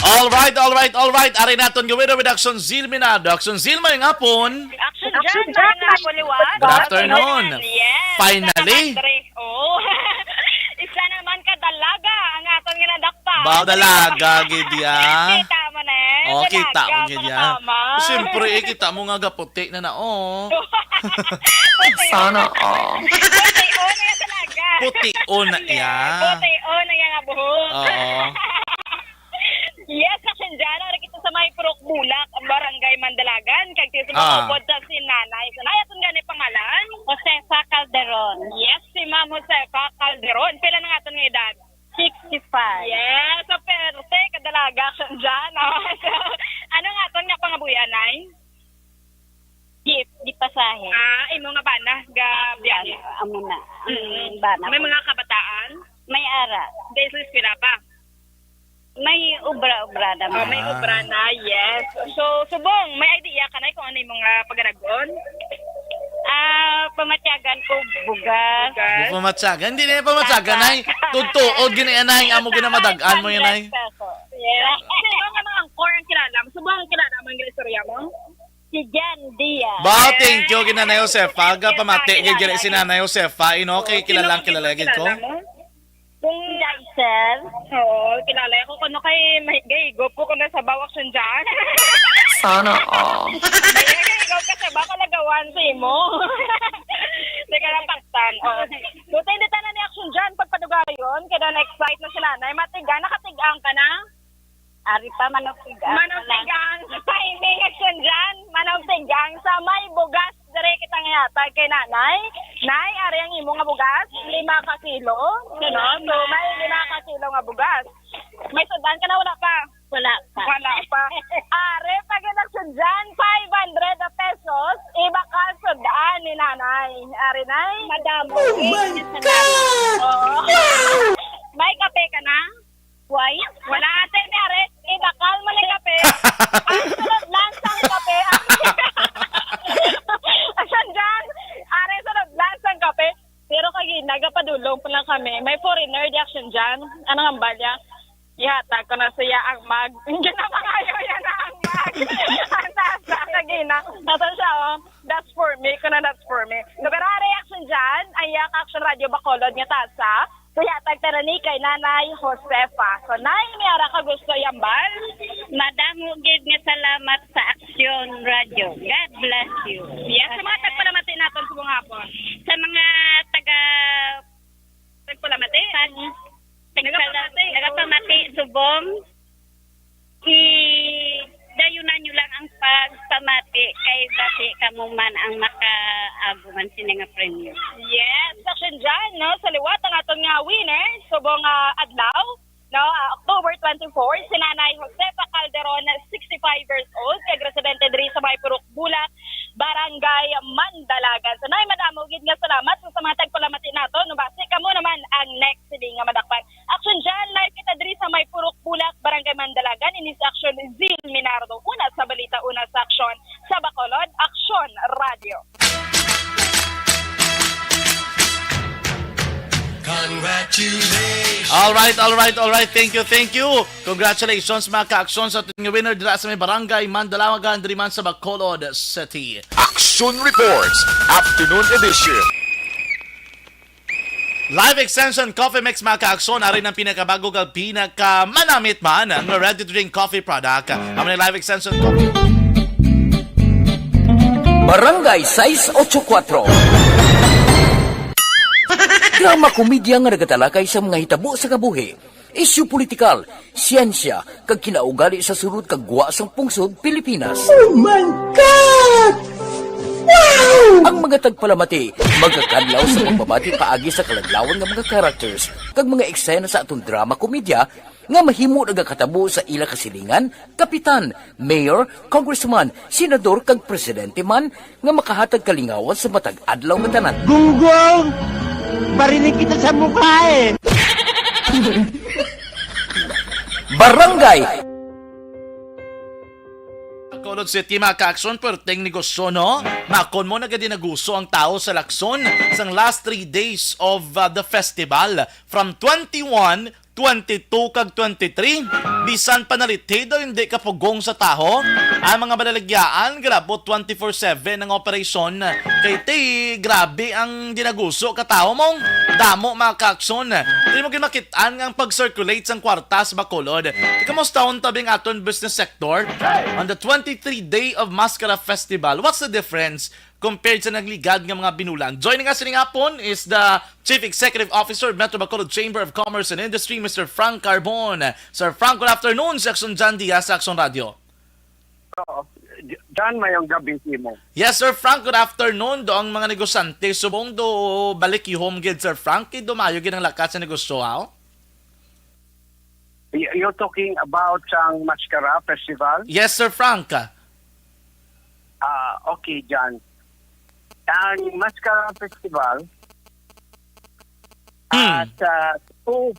All right, all right, all right. Ari naton gawin with Action Zil Minado. Action Zil, may ngapon. Action Action Jan, Jan, may ngapon liwat. Good afternoon. Yes. Finally. Salamat, Dre. Oh. Isa naman ka dalaga ang aton nga nadakpan. Ba, dalaga, gid ya. Kita mo na eh. Oh, kita Dalaga, ko, gid ya. Tama. Siyempre, eh, kita mo nga gaputi na na, oh. Puti. Sana all. Puti, oh, na talaga. Puti, oh, na Yes. Yan. Puti, oh, na yan nga buhok. Oo. Yes, Action Jan, ari kita sa may Purok Bulak, Barangay Mandalagan, kag si Ah. Sumangupod sa si Nanay. Sa Nay, aton gani pangalan? Josefa Calderon. Yes, si Ma'am Josefa Calderon. Pila na nga aton nga edad? Sixty-five. Yes, so perte, kadalaga, Action Jan. Oh. So, ano nga aton nga pangabuhian, Nay? Jeep, di pasahe. Ah, imo nga bana, ga biyahe. Amo na. Ang Mm. bana May ko. Mga kabataan? May ara. Dahil sa eskwela pa? May obra-obra naman. Ah, may Ah. obra na, yes. So, subong, may idea ka na kung ano yung mga paganagon? Ah, pamatyagan ko bugas. Bugas. Buko matyagan. Hindi na yung pamatyagan, Tama. Nay. Tudtuod, gini, Nay. Amo, ginamadagan mo yan, Nay. Yes. Sino nga mga angkor ang kilala mo? Subong ang kilala mo yung istorya mo? Si Jan Diaz. Ba, thank you, kay Nanay Josefa. Ga pamati, Kilala gid gid si niya. Nanay Josefa. Ino, kay Oo, kilalang sino kilala gid ko. kilala mo? Kung Diaz, sir. Oo, kilala ko kuno kay may gay go po ko na sa bawak sun dyan. Sana all. May gay go ka sa bawak lagawan sa imo. Hindi ka lang taktan. Oh. Buti hindi tanan ni action dyan. Pagpadugayon, kaya na-excite na sila. Nay, matiga, nakatigang ka na? Ari pa, manugtigang. Manugtigang. Timing action dyan. Manugtigang sa may bugas. Dire kita nga yata kay nanay. Nay, ari ang imo nga bugas. Lima ka kilo. Ano? So, may lima ka kilo nga bugas. May sudan ka na, wala pa? Wala pa. Wala pa. Are, pag nagsudan, five hundred pesos, iba ka sudan ni nanay. Are, nay? Madamo. Oh my God! Oo. May kape ka na? Why? Wala, ate, ni are. Ibakal mo ni kape. Ang sunod lang sang kape. Ang, ang sundan, are, sunod lang sang kape. Pero kagi, nagapadulong pa lang kami. May foreigner di action dyan. Anong hambal niya? Ihatag ko na siya ang mag. Ginapangayo yan na ang mag. Ang tasa, kagina. Nasa siya, oh. That's for me. Kuna, that's for me. So, pero ang reaction dyan, ang Yak Action Radio Bacolod nga tasa. So, ihatag ta na ni kay Nanay Josefa. So, Nay, may ara ka gusto ihambal? Madamo gid nga salamat sa Action Radio. God bless you. Yes, sa mga tagpalamati naton sa mga hapon. Sa mga taga Nagpalamati? Pag, Nagapamati. Nagapamati, subong, i-, dayunan nyo lang ang pagpamati kay basi kamo man ang makaago man sini nga premyo. Yes, action dyan, no? Sa liwat ang aton nga winner, subong nga adlaw, no? Ah, October twenty-four, si Nanay Josefa Calderon, sixty-five years old, kag residente diri sa may Purok Bulak, Barangay Mandalagan. So, Nay, madamo gid nga salamat sa, sa mga tagpalamati nato, no? Basi kamo naman ang next sini nga madakpan. Action dyan, live kita diri sa may Purok Bulak, Barangay Mandalagan. Ini si Action Zil Minardo. Una sa balita, una sa aksyon. Sa Bacolod, Action Radio. Congratulations. All right, all right, all right. Thank you, thank you. Congratulations, mga ka-aksyon, sa ating winner dira sa may Barangay Mandalagan, diri man sa Bacolod City. Action Reports, Afternoon Edition. Live Extension Coffee Mix, mga ka-aksyon, ari ang pinakabago kag pinakamanamit man nga ready-to-drink coffee product. Amo ni Live Extension Coffee. Barangay sais ocho kuatro. Drama komedya nga nagatalakay sa mga hitabo sa kabuhi, isyu politikal, siyensya, kag kinaugali sa sulod kag gwa sang pungsod Pilipinas. Oh my God! Wow! Ang mga tagpalamati magakadlaw sa pagbabati paagi sa kaladlawan nga mga characters kag mga eksena sa aton drama komedya nga mahimo nagakatabo sa ila kasilingan, kapitan, mayor, congressman, senador, kag presidente man nga makahatag kalingawan sa matag adlaw nga tanan. Gunggong! Barinig kita sa mukha eh! Barangay Bacolod City, mga ka-aksyon, perting negosyo, no? Makon mo, nagadinaguso ang tao sa Lacson sang last three days of, uh, the festival, from twenty-one, twenty-two, kag twenty-three. Bisan pa naliti daw hindi kapugong sa taho ang mga balaligyaan, grabo twenty-four seven ang operasyon. Kay ti, grabe ang dinaguso ka taho mo. Damo, mga ka-aksyon. Di mo gid makit-an nga ang pag-circulate sang kwarta sa Bacolod. Ti, kamusta unta bing aton business sector? On the twenty-three day of Mascara Festival, what's the difference compared sa nagligad nga mga binulan? Joining us sining hapon is the Chief Executive Officer of Metro Bacolod Chamber of Commerce and Industry, Mister Frank Carbon. Sir Frank, good afternoon sa Aksyon Jan Diaz sa Aksyon Radio. Oo. J-, John, mayong gabi nimo. Yes, Sir Frank, good afternoon. Do ang mga negosyante subong do balik ihom gid, Sir Frank, kay dumayo gid ang lakat sa negosyo, ha? Y-, you're talking about sang Mascara Festival? Yes, Sir Frank. Ah, okay, John. Ang Mascara Festival Hmm. at, ah, two,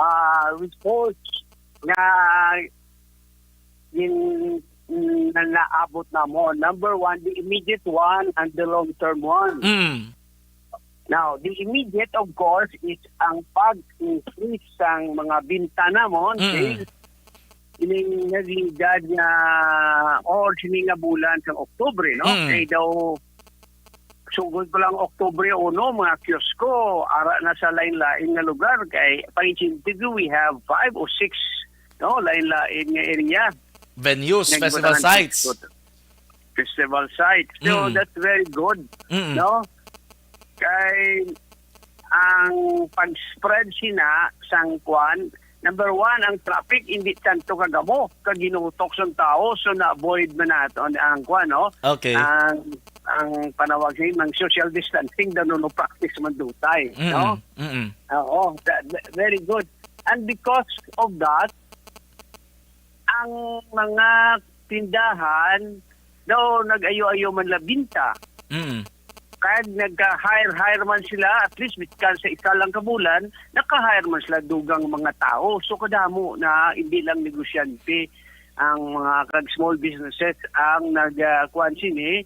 ah, reports nga gin-, na naabot namon. Number one, the immediate one and the long-term one. Mm. Now, the immediate, of course, is ang pag-increase sang mga binta namon, Mm. sales, ining nagligad nga, or sini nga bulan sang Oktubre, no? Mm. Kay daw, sugod pa lang Oktubre uno, mga kiosko, ara na sa lain-lain nga lugar. Kay, pag-incentive, we have five or six, no, lain-lain nga area. Venues, nga festival gibatanan sites. Kiosko. Festival sites. So, Mm. that's very good, Mm. no? Kay, ang pag-spread sina sang kwan, number one, ang traffic hindi tanto kagamo, kag ginutok sang tao, so na-avoid man naton ang kwan, no? Okay. Ang, ang panawag sa, ang social distancing, daw no practice man dutay, Mm-mm. no? Mm-mm. Oo, that, that, very good. And because of that, ang mga tindahan daw nag-ayo-ayo man la binta. Mm. Kag nagka-hire-hire man sila, at least, bisan sa isa lang ka bulan, naka-hire man sila dugang mga tao. So, kadamo na, hindi lang negosyante, ang mga kag small businesses ang nag, ah, kuwan sini,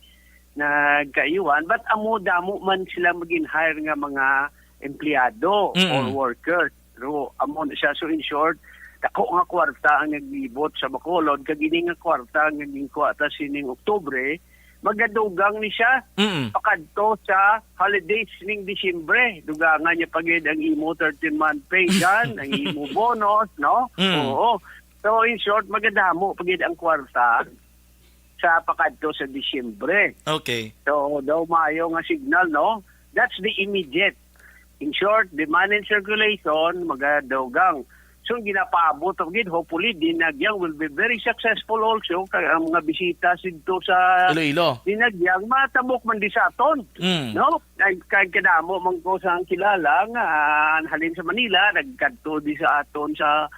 nagkaayuhan. But amo, damo man sila magin-hire nga mga empleyado Mm. or workers. Pero amo na siya. So, in short, dako nga kwarta ang naglibot sa Bacolod, kag ini nga kwarta nga ginkuha ta sining Oktubre, magadugang ni siya Mm. pakadto sa holidays ning Disyembre. Dugangan niya pa gid ang imo thirteen month pay dyan, ang imo bonus, no? Mm. Oo. So, in short, magadamo pa gid ang kwarta sa pakadto sa Disyembre. Okay. So, daw maayo nga signal, no? That's the immediate. In short, demand and circulation, magadugang. So, ang ginapaabot, of gid, hopefully, Dinagyang will be very successful also. Kay ang mga bisita sidto sa Iloilo. Dinagyang, matabok man di sa aton. Mm. No? Kay, kay kadamo man ko sa ang kilala nga, ah, halin sa Manila, nagkadto di sa aton sa,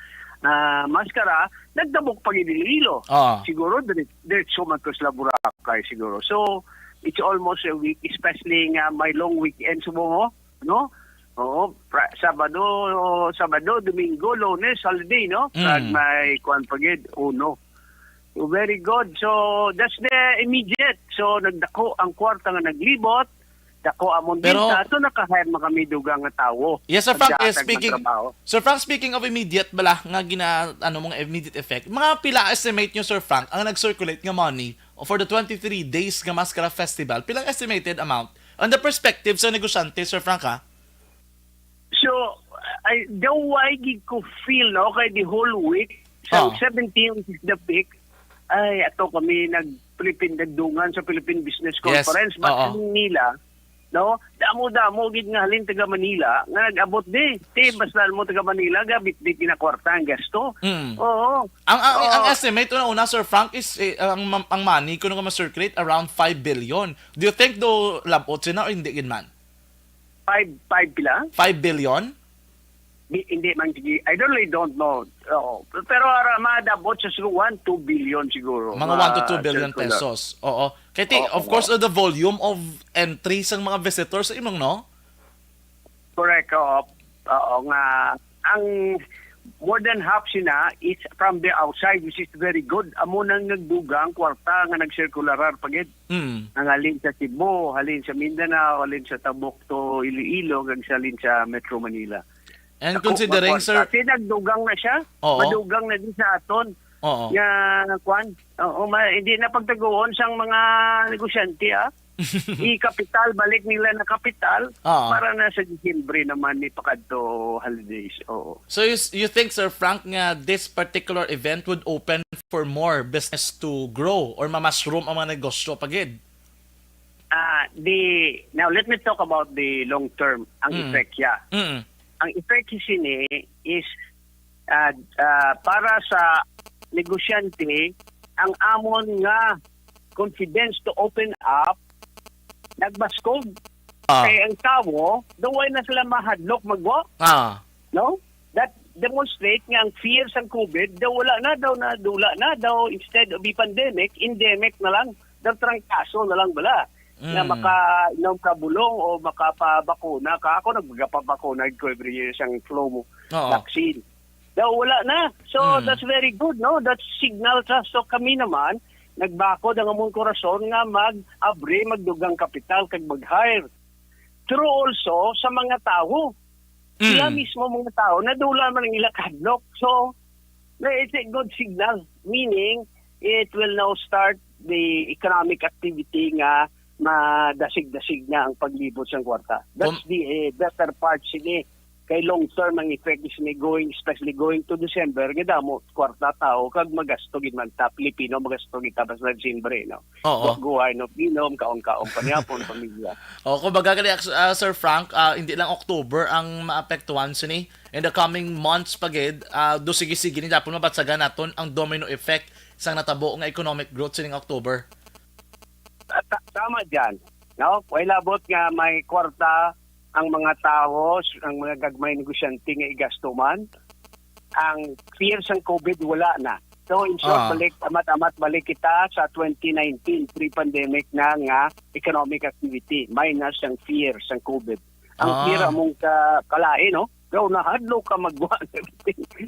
ah, Mascara, nagtabok pa gid Iloilo. Ah. Siguro, dire-, diretso man to sa Boracay siguro. So, it's almost a week, especially nga may long weekend sa Bohol, no? Oo, pra-, Sabado, Sabado, Domingo, Lunes, holiday, no? Mm. Kag may kuwan pa gid, uno. So, very good. So, that's the immediate. So, nagdako ang kwarta nga naglibot, dako amon Pero binta. So, naka-hire man kami dugang nga tawo. Yes, Sir Frank, eh, Pagdalag ng speaking, trabaho. Sir Frank, speaking of immediate bala nga gina-, ano, mga immediate effect, mga pila estimate nyo, Sir Frank, ang nag-circulate nga money for the twenty-three days nga Mascara Festival? Pila estimated amount? On the perspective sa negosyante, Sir Frank, ha? So, I, daw why gid ko feel, no, kay the whole week, sa Oh. seventeen, which is the peak, ay, ato kami nag-Philippine, nagdungan sa Philippine Business Yes. Conference, but Oo. Manila, no, damo-damo gid nga halin taga Manila nga nag-abot di. Ti, basta mo taga Manila, gabit-bit ginakwarta ang gasto. Mm. Oo. Ang, ang, ang Oo. estimate una-una, Sir Frank, is, eh, ang, ang money kuno nga ma-circulate around five billion. Do you think do labot sina o hindi gid man? Five, five pila? Five billion? Di, hindi man, sige. I don't, really don't know. Oo. Pero ara, madabot sa siguro one, two billion siguro. Mga Ma-, one to two billion circular. pesos. Oo. Kaya ti, Oo, of course, oo. The volume of entry sang mga visitors sa imong, no? Correct, oo. Oo, nga ang more than half sina is from the outside, which is very good. Amo nang nagdugang kwarta nga nagsirkularar pa gid. Mm. Ang halin sa Cebu, halin sa Mindanao, halin sa Tabuk to Iloilo, kag sa halin sa Metro Manila. And Ako, considering, makwan, sir kasi nagdugang na siya. Oo. Madugang na din sa aton. Oo. Nga, kwan. Oo, ma-, hindi na pagtaguon sang mga negosyante, ah. I-kapital, balik nila na kapital Oo. para na sa Disyembre naman ni pakadto holidays. Oo. So you, s-, you think, Sir Frank, nga this particular event would open for more business to grow or ma-mushroom ang mga negosyo pa gid? Ah, the, now let me talk about the long term, ang Mm. effect, yeah. Mm. Ang effect sini is, ah, ah, para sa negosyante, ang amon nga confidence to open up nagbaskog. Ah. Kay ang tawo, daw wala na sila mahadlok magwa. Ah. No? That demonstrate nga ang fear sang COVID, daw wala na, daw na, wala na, daw instead of the pandemic, endemic na lang, daw trangkaso na lang bala. Nga Mm. makainom ka bulong o makapabakuna ka. Ako nagpapabakuna ko every year sang flu mo, Oo. vaccine. Daw wala na. So, Mm. that's very good, no? That's signal sa, so kami naman, nagbakod ang among korason nga mag-abri, magdugang kapital, kag mag-hire. True also sa mga tawo. Sila Mm. mismo mga tawo, nadula man ang ila kahadlok. So, na, it's a good signal. Meaning, it will now start the economic activity nga madasig-dasig na ang paglibot sang kwarta. That's Kung the, eh, better part sini. Kay long term ang effect is ni going, especially going to December, nga damo kwarta tawo kag magasto gid man ta, Pilipino, magasto gid ta basta December, no? Oo. Gu-, guhay, no, inom, kaon-kaon, panihapon, pamilya. O, kumbaga, gani, ah, Sir Frank, ah, hindi lang October ang maapektuhan sini. In the coming months pa gid, ah, do sige-sige ni dapat mabatsagan naton ang domino effect sang natabo nga economic growth sining October. Ta-, ta-, tama dyan. No? Way labot nga may kwarta ang mga tawo, ang mga gagmay negosyante nga igasto man. Ang fear sang COVID wala na. So, in short, Ah. balik, amat-amat, balik kita sa twenty nineteen, pre-pandemic na nga economic activity, minus ang fear sang COVID. Ang Ah. fear among ka-, kalain, no? Daw nahadlok ka magwa.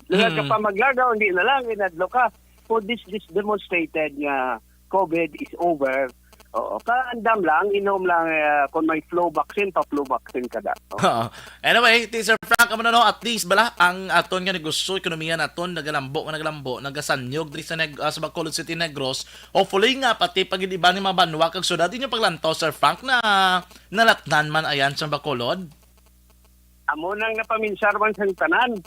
Lugar ka Mm. pa maglagaw, hindi na lang, inadlok ka. So, this, this demonstrated nga COVID is over. Oo, kaandam lang, inom lang, eh, kung may flu vaccine, pa-flu vaccine ka da. Oo. Oo. Anyway, ti Sir Frank, amo na, no, at least bala ang aton nga negosyo, ekonomiya naton nagalambo nga nagalambo, nagasanyog diri sa Neg-, ah, sa Bacolod City, Negros. Hopefully nga pati pag iban nga mga banwa kag syudad inyo paglantaw, Sir Frank, na nalatnan man ayan sa Bacolod. Amo nang napaminsar man sang tanan.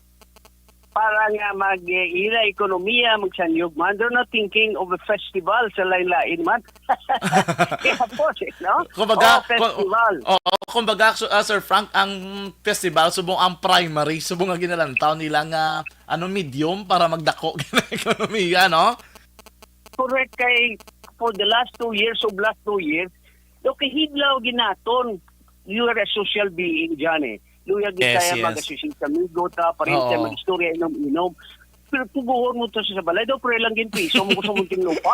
Para nga mag-, eh, ila ekonomiya, magsanyog man. They're not thinking of a festival sa lain-lain man. Kaya po, no? Kumbaga, Oh, ku-, festival. Oo, kumbaga, su-, ah, Sir Frank, ang festival, subong ang primary, subong nga ginalantaw nila nga, ano, medium para magdako ang ekonomiya, no? Correct, kay for the last two years, of last two years, daw kahidlaw ginaton. You are a social being, Johnny. Luya gid Yes, kaya yes. mag-associate sa amigo ta, pariente, Oo. mag-istorya, inom-inom. Pero puguhon mo to sa balay, daw pre lang gin piso mo ko sa munting lupa.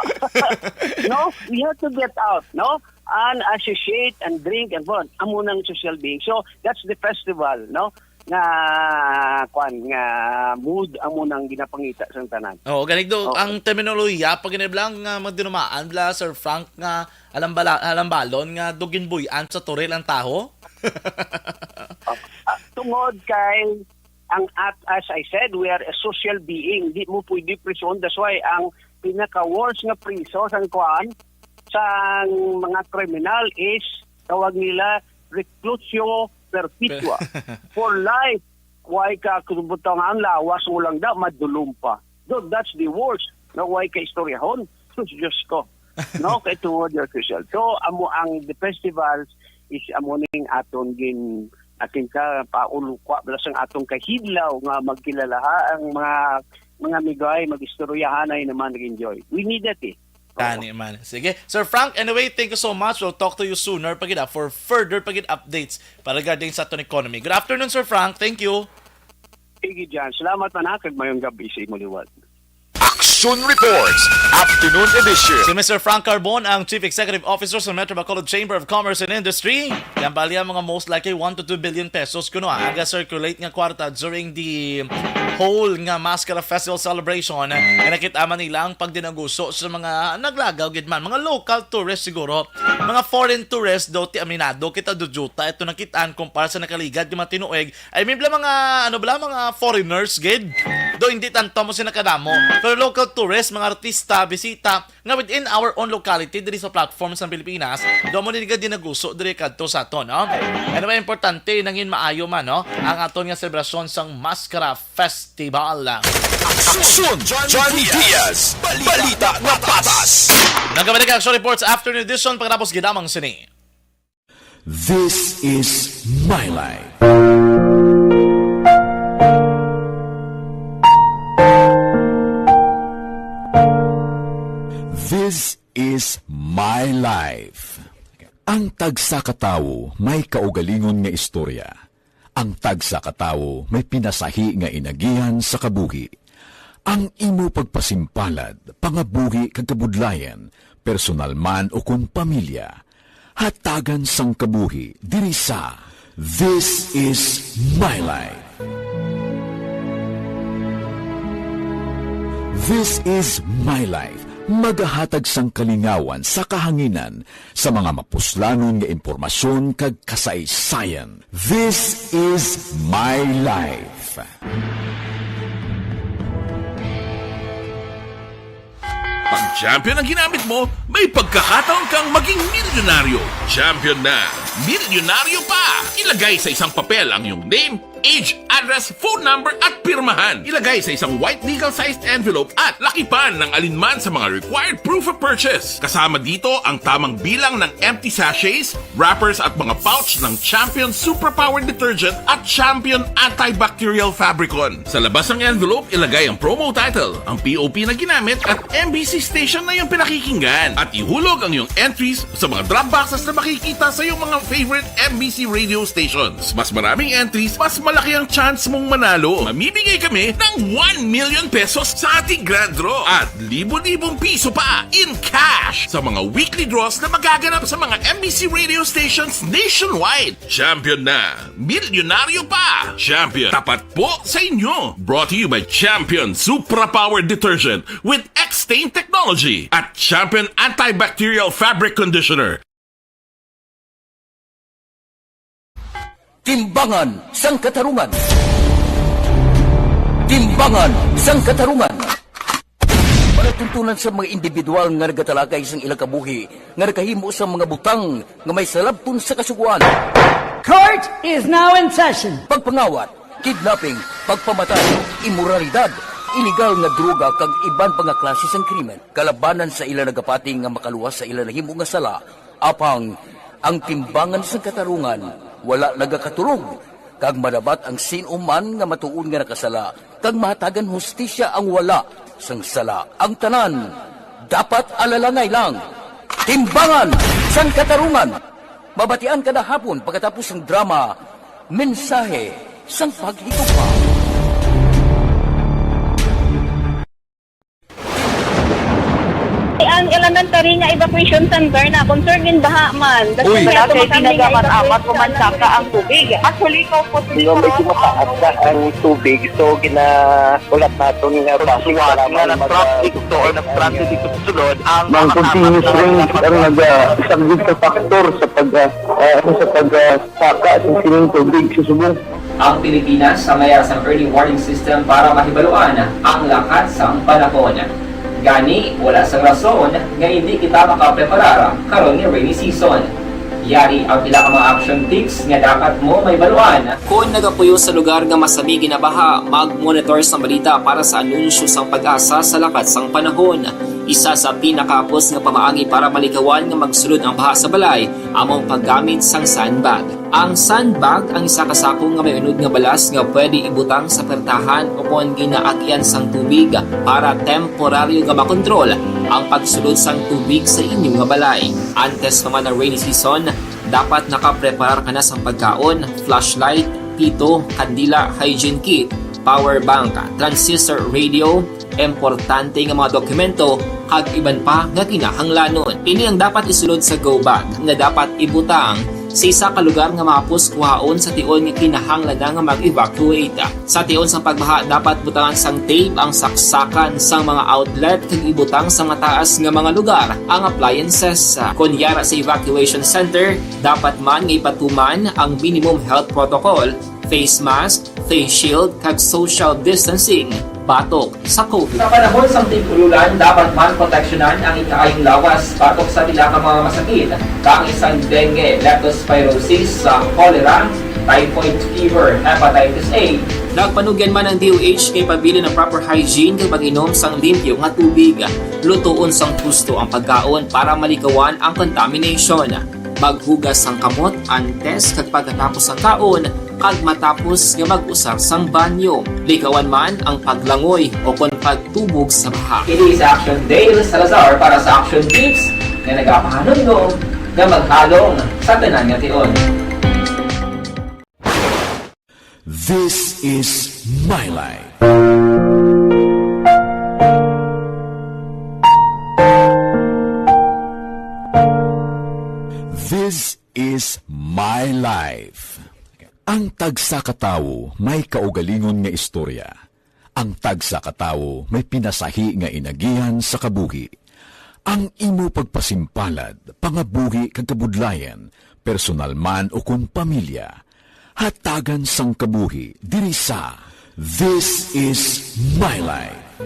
No? We have to get out, no? And associate and drink and fun. Amo nang social being. So, that's the festival, no? Nga, kwan, nga mood amo nang ginapangita sang tanan. Oo, ganig do, Oo. ang terminolohiya, pag giniblang nga magdinumaan bla, Sir Frank, nga alambala-, alambalon nga do ginbuy-an sa turil ang taho? Ah, tungod kay ang at, as I said, we are a social being. Di mo pwede prison. That's why ang pinaka-worst nga priso sang kuan, sang mga kriminal is tawag nila reclusio perpetua. For life. Way ka, kung butang ang lawas mo lang da, madulom pa. Though that's the worst. No, way ka istoryahon. Sus, Diyos ko. No, kay tungod, Dear Crisel. So, amo ang the festivals is amo ning aton gin atin ka paulukwa bala sang atong kahidlaw nga magkilalaha ang mga mga migay, mag-istoryahanay naman, nag-enjoy. We need that eh. Oo. Tani man. Sige. Sir Frank, anyway, thank you so much. We'll talk to you sooner pa gid, ah, for further pa gid updates pa regarding sa aton economy. Good afternoon, Sir Frank. Thank you. Sige, Jan. Salamat man, ha, kag mayong gabi sa imo liwat. Action Reports, Afternoon Edition. Si Mister Frank Carbon, ang Chief Executive Officer sa Metro Bacolod Chamber of Commerce and Industry. Yan bali ang mga most likely one to two billion pesos kuno, ah, aga-circulate nga kwarta during the whole nga Mascara Festival celebration. Nga nakita man nila ang pagdinaguso sa mga naglagaw gid man, mga local tourists siguro, mga foreign tourists daw, ti aminado kita, dudyuta ito nakitaan kumpara sa nakaligad nga mga tinuig. I mean, bala mga, ano bala, mga foreigners gid. Do hindi tanto mo sila kadamo. Pero local tourists, mga artista, bisita, nga within our own locality diri sa platform sa Pilipinas, do mo ni gid dinaguso diri kadto sa aton, no? Ano ba importante, nangin maayo man, no? Ang aton nga selebrasyon sang Mascara Festival. Aksyon, Johnny Diaz. Balita nga patas. Nagabalik ang Action Reports Afternoon Edition pagkatapos gid lamang sini. This is my life. This is my life. Ang tagsa ka tawo may kaugalingon nga istorya. Ang tagsa ka tawo may pinasahi nga inagihan sa kabuhi. Ang imo pagpasimpalad, pangabuhi kag kabudlayan, personal man o kon pamilya, hatagan sang kabuhi diri sa This is My Life. This is My Life, magahatag sang kalingawan sa kahanginan sa mga mapuslanon nga impormasyon kag kasaysayan. This is My Life. Pag champion ang ginamit mo, may pagkakataon kang maging milyonaryo. Champion na, milyonaryo pa! Ilagay sa isang papel ang iyong name, age, address, phone number, at pirmahan. Ilagay sa isang white legal-sized envelope at lakipan ng alinman sa mga required proof of purchase. Kasama dito ang tamang bilang ng empty sachets, wrappers, at mga pouch ng Champion Suprapower Detergent at Champion Antibacterial Fabricon. Sa labas ng envelope, ilagay ang promo title, ang P O P na ginamit, at M B C station na iyong pinakikinggan. At ihulog ang iyong entries sa mga drop boxes na makikita sa iyong mga favorite M B C radio stations. Mas maraming entries, mas malaki ang chance mong manalo. Mamimigay kami ng one million pesos sa ating grand draw at libo-libong piso pa in cash sa mga weekly draws na magaganap sa mga M B C radio stations nationwide. Champion na! Milyonaryo pa! Champion, tapat po sa inyo! Brought to you by Champion Supra Power Detergent with X-Stain Technology at Champion Antibacterial Fabric Conditioner. Timbangan sang Katarungan. Timbangan sang Katarungan. Palatuntunan sa mga individual nga nagatalakay sang ilang kabuhi nga nakahimo sa mga butang nga may salabton sa Kasugoan. Court is now in session. Pagpangawat, kidnapping, pagpamatay, imoralidad, iligal nga droga kag iban pa nga klase sang krimen kalabanan sa ila nagapati nga makaluwas sa ila nahimo nga sala. Apang ang timbangan sang katarungan wala nagakaturog, kag madabat ang sin-o man nga matuod nga nakasala, kag mahatagan hustisya ang wala sang sala. Ang tanan dapat alalangay lang. Timbangan sang Katarungan, mabatian kada hapon pagkatapos sang drama, Mensahe sang Paghigugma. Ang elementary nga evacuation center na concern in baha man. Uy. Wala kay tinaga man amat o mansaka ang tubig. Actually, ikaw po, medyo mataas na ang tubig, so ginahulat naton nga basi nga nag-traffic to or nag-transit dito sa sulod ang mga continuous rain ang naga-, isa gid ka factor sa pag, ah, ah, sa pag, ah, saka sa sining tubig sa subong. Ang Pilipinas sa mayara sang early warning system para mahibaluan ang lakat sang panahon. Gani, wala sang rason nga hindi kita makapreparar karon nga rainy season. Yari ang pila ka mga action tips nga dapat mo mahibaluan. Kon nagapuyo sa lugar nga masami ginabaha, mag-monitor sang balita para sa anunsyo sang PAGASA sa lakat sang panahon. Isa sa pinakahapos nga pamaagi para malikawan nga magsulod ang baha sa balay amo ang paggamit sang sandbag. Ang sandbag ang isa ka sako nga may unod nga balas nga pwede ibutang sa pertahan o kon ginaagian sang tubig para temporaryo nga makontrol ang pagsulod sang tubig sa inyo nga balay. Antes pa man ang rainy season, dapat nakapreparar ka na sang pagkaon, flashlight, pito, kandila, hygiene kit, power bank, transistor radio, importante nga mga dokumento, kag iban pa nga kinahanglanon. Ini ang dapat isulod sa go bag nga dapat ibutang sa isa ka lugar nga mahapos kuhaon sa tion nga kinahanglan na nga mag-evacuate. Sa tion sang pagbaha, dapat butangan sang tape ang saksakan sang mga outlet kag ibutang sa mataas nga mga lugar ang appliances. Kon yara sa evacuation center, dapat man nga ipatuman ang minimum health protocol, face mask, face shield, kag social distancing batok sa COVID. Sa panahon sang tig-ululan, dapat man proteksyonan ang ikaayong lawas batok sa pila ka mga masakit, kaangay sang dengue, leptospirosis, sa cholera, typhoid fever, hepatitis A. Nagpanugyan man ang D O H nga ipabilin ang proper hygiene kag pag-inom sang limpyo nga tubig. Lutoon sang husto ang pagkaon para malikawan ang contamination. Maghugas sang kamot antes kag pagkatapos sang kaon kag matapos nga mag-usar sang banyo. Likawan man ang paglangoy o kon pagtubog sa baha. Kini si Action Dale Salazar para sa Action Tips nga nagapahanumdom nga maghalong sa tanan nga tion. This is my life. This is my life. Ang tagsa ka tawo may kaugalingon nga istorya. Ang tagsa ka tawo may pinasahi nga inagihan sa kabuhi. Ang imo pagpasimpalad, pangabuhi kag kabudlayan, personal man ukon pamilya, hatagan sang kabuhi diri sa This Is My Life.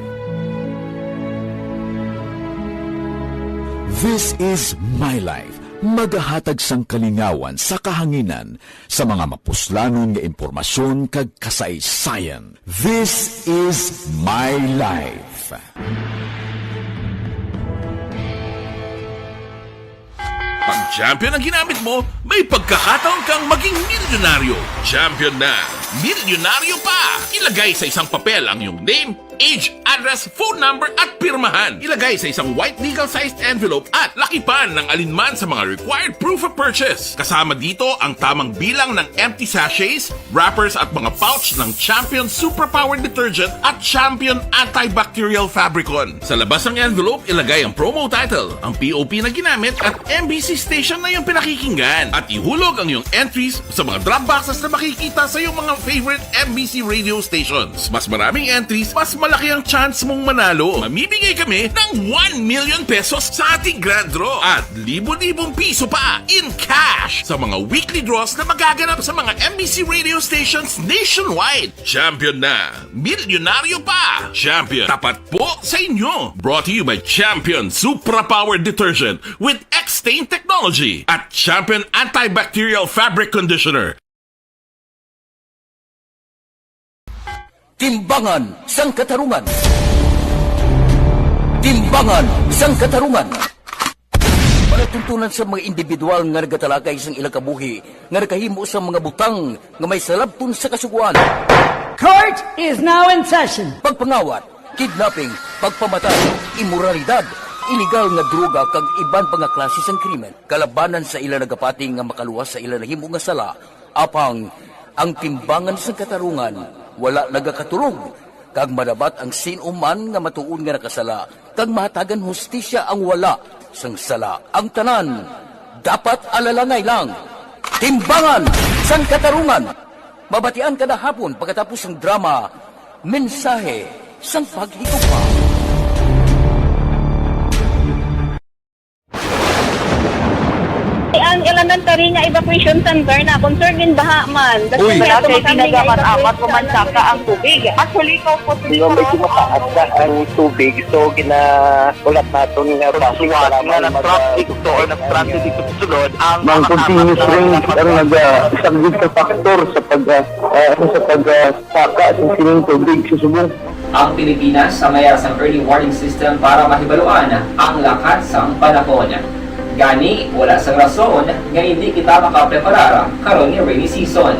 This Is My Life magahatag sang kalingawan sa kahanginan sa mga mapuslanon nga impormasyon kag kasaysayan. This Is My Life. Pag champion ang ginamit mo, may pagkakataon kang maging milyonaryo. Champion na, milyonaryo pa! Ilagay sa isang papel ang iyong name, age, address, phone number, at pirmahan. Ilagay sa isang white legal-sized envelope at lakipan ng alinman sa mga required proof of purchase. Kasama dito ang tamang bilang ng empty sachets, wrappers, at mga pouch ng Champion Suprapower Detergent at Champion Antibacterial Fabricon. Sa labas ng envelope, ilagay ang promo title, ang P O P na ginamit, at M B C station na iyong pinakikinggan. At ihulog ang iyong entries sa mga drop boxes na makikita sa iyong mga favorite M B C radio stations. Mas maraming entries, mas malaki ang chance mong manalo. Mamimigay kami ng one million pesos sa ating grand draw at libo-libong piso pa in cash sa mga weekly draws na magaganap sa mga M B C radio stations nationwide. Champion na! Milyonaryo pa! Champion, tapat po sa inyo! Brought to you by Champion Supra Power Detergent with X-Stain Technology at Champion Antibacterial Fabric Conditioner. Timbangan sang Katarungan. Timbangan sang Katarungan. Palatuntunan sa mga individual nga nagatalakay sang ilang kabuhi nga nakahimo sa mga butang nga may salabton sa Kasugoan. Court is now in session. Pagpangawat, kidnapping, pagpamatay, imoralidad, ilegal nga droga kag iban pa nga klase sang krimen kalabanan sa ila nagapati nga makaluwas sa ila nahimo nga sala. Apang ang timbangan sang katarungan wala nagakatulog, kag madabat ang sin-o man nga matuod nga nakasala, kag mahatagan hustisya ang wala sang sala. Ang tanan dapat alalangay lang. Timbangan sang Katarungan. Mabatian kada hapon pagkatapos sang drama, Mensahe sang Paghigugma. Ang ilan Nagtari nga evacuation center na, concern din baha man. Uy. Wala kay tinaga man, amat mo man saka ang tubig. Actually, ikaw po, di ba, medyo mataas na ang tubig, so ginahulat naton nga bus para nga mag-, nag-transit to or nag-transit dito sa sulod ang mga continuous rain ang nag-, ah, isang good factor sa pag, ah, ah, sa pag, ah, saka sa sining tubig sa Subo. Ang Pilipinas sa mayara sang early warning system para mahibaluan ang lakat sang panahon. Gani, wala sang rason nga hindi kita makapreparar karon nga rainy season.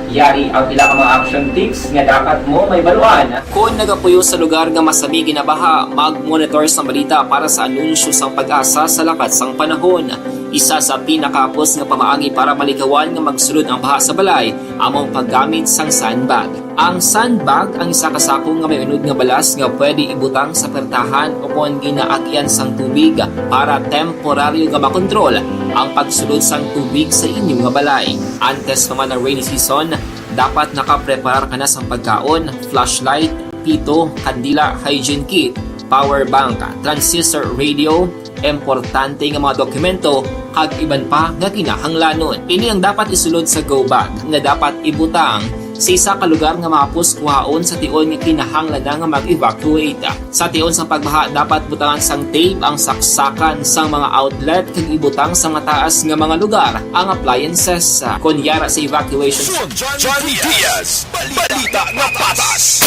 Yari ang pila ka mga action tips nga dapat mo mahibaluan. Kon nagapuyo sa lugar nga masami ginabaha, mag-monitor sang balita para sa anunsyo sang PAGASA sa lakat sang panahon. Isa sa pinakahapos nga pamaagi para malikawan nga magsulod ang baha sa balay amo ang paggamit sang sandbag. Ang sandbag ang isa ka sako nga may unod nga balas nga pwede ibutang sa pertahan o kon ginaagyan sang tubig para temporaryo nga makontrol ang pagsulod sang tubig sa inyo nga balay. Antes pa man ang rainy season, dapat nakapreparar ka na sang pagkaon, flashlight, pito, kandila, hygiene kit, power bank, transistor radio, importante nga mga dokumento, kag iban pa nga kinahanglanon. Ini ang dapat isulod sa go bag nga dapat ibutang sa isa ka lugar nga mahapos kuhaon sa tion nga kinahanglan na nga mag-evacuate. Sa tion sang pagbaha, dapat butangan sang tape ang saksakan sang mga outlet kag ibutang sa mataas nga mga lugar ang appliances. Kon yara sa evacuation Son John Diaz, balita nga patas.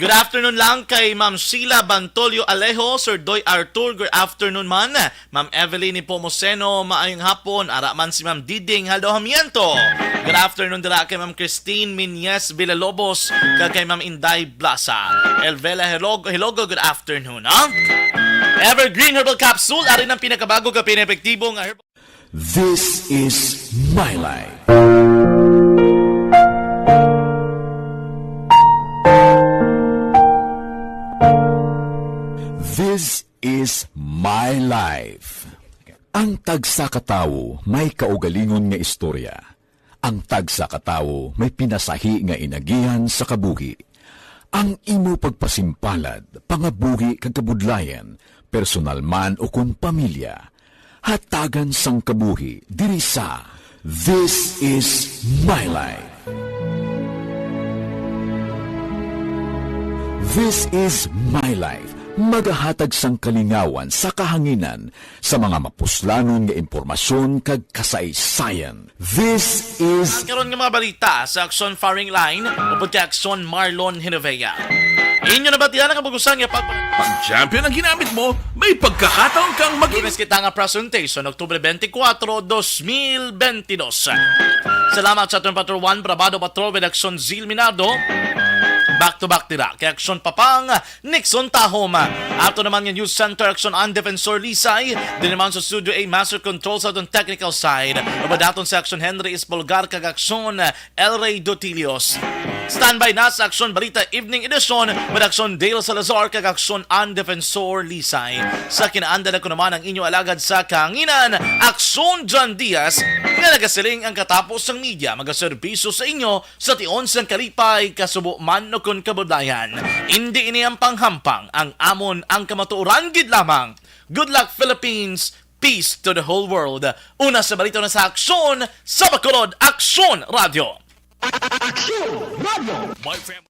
Good afternoon lang kay Ma'am Sheila Bantolio Alejo, Sir Doy Arthur, good afternoon man. Ma'am Evelyn Nepomuceno, maayong hapon. Ara man si Ma'am Diding Haldojamiento. Good afternoon dira kay Ma'am Christine Minyes Villalobos, kag kay Ma'am Inday Blasa. Elvela Hilog-, Hilogo, good afternoon, ha? Evergreen Herbal Capsule, ari ang pinakabago kag pinakaepektibo nga herbal. This is my life. This is my life. Ang tagsa ka tawo may kaugalingon nga istorya. Ang tagsa ka tawo may pinasahi nga inagihan sa kabuhi. Ang imo pagpasimpalad, pangabuhi kag kabudlayan, personal man o kon pamilya, hatagan sang kabuhi diri sa This Is My Life. This Is My Life, magahatag sang kalingawan sa kahanginan sa mga mapuslanon nga impormasyon kag kasaysayan. This is Ang karon nga mga balita sa Aksyon Firing Line, upod kay Aksyon Marlon Hinovea. Inyo nabatian ang kabugusan nga pag- Pag champion ang ginamit mo, may pagkakataon kang maging Lunes kita nga presentation, Oktubre twenty-four, dos mil twenty-two. Salamat sa aton Patrol One, Brabado Patrol, with Aksyon Zil Minardo. Back to back dira kay Aksyon Papang, Nixon Tahom. Ato naman nga News Center, Aksyon An Defensor Lisay. Din naman sa Studio A, Master Control sa aton technical side. Upod naton sa Aksyon Henry Espolgar kag Aksyon El Rey Dotilios. Standby na sa Aksyon Balita Evening Edition with Aksyon Dale Salazar kag Aksyon An Defensor Lisay. Sa kinaandan ako naman ang inyo alagad sa kahanginan, Aksyon John Diaz, nga nagasiling ang katapos sang media magaserbisyo sa inyo sa tion sang kalipay, kasubo man o kon kabudlayan. Indi ini ang panghampang, ang amon ang kamatuoran gid lamang. Good luck, Philippines! Peace to the whole world! Una sa balita na sa Aksyon, sa Bacolod, Aksyon Radio. Aksyon Radio. My family.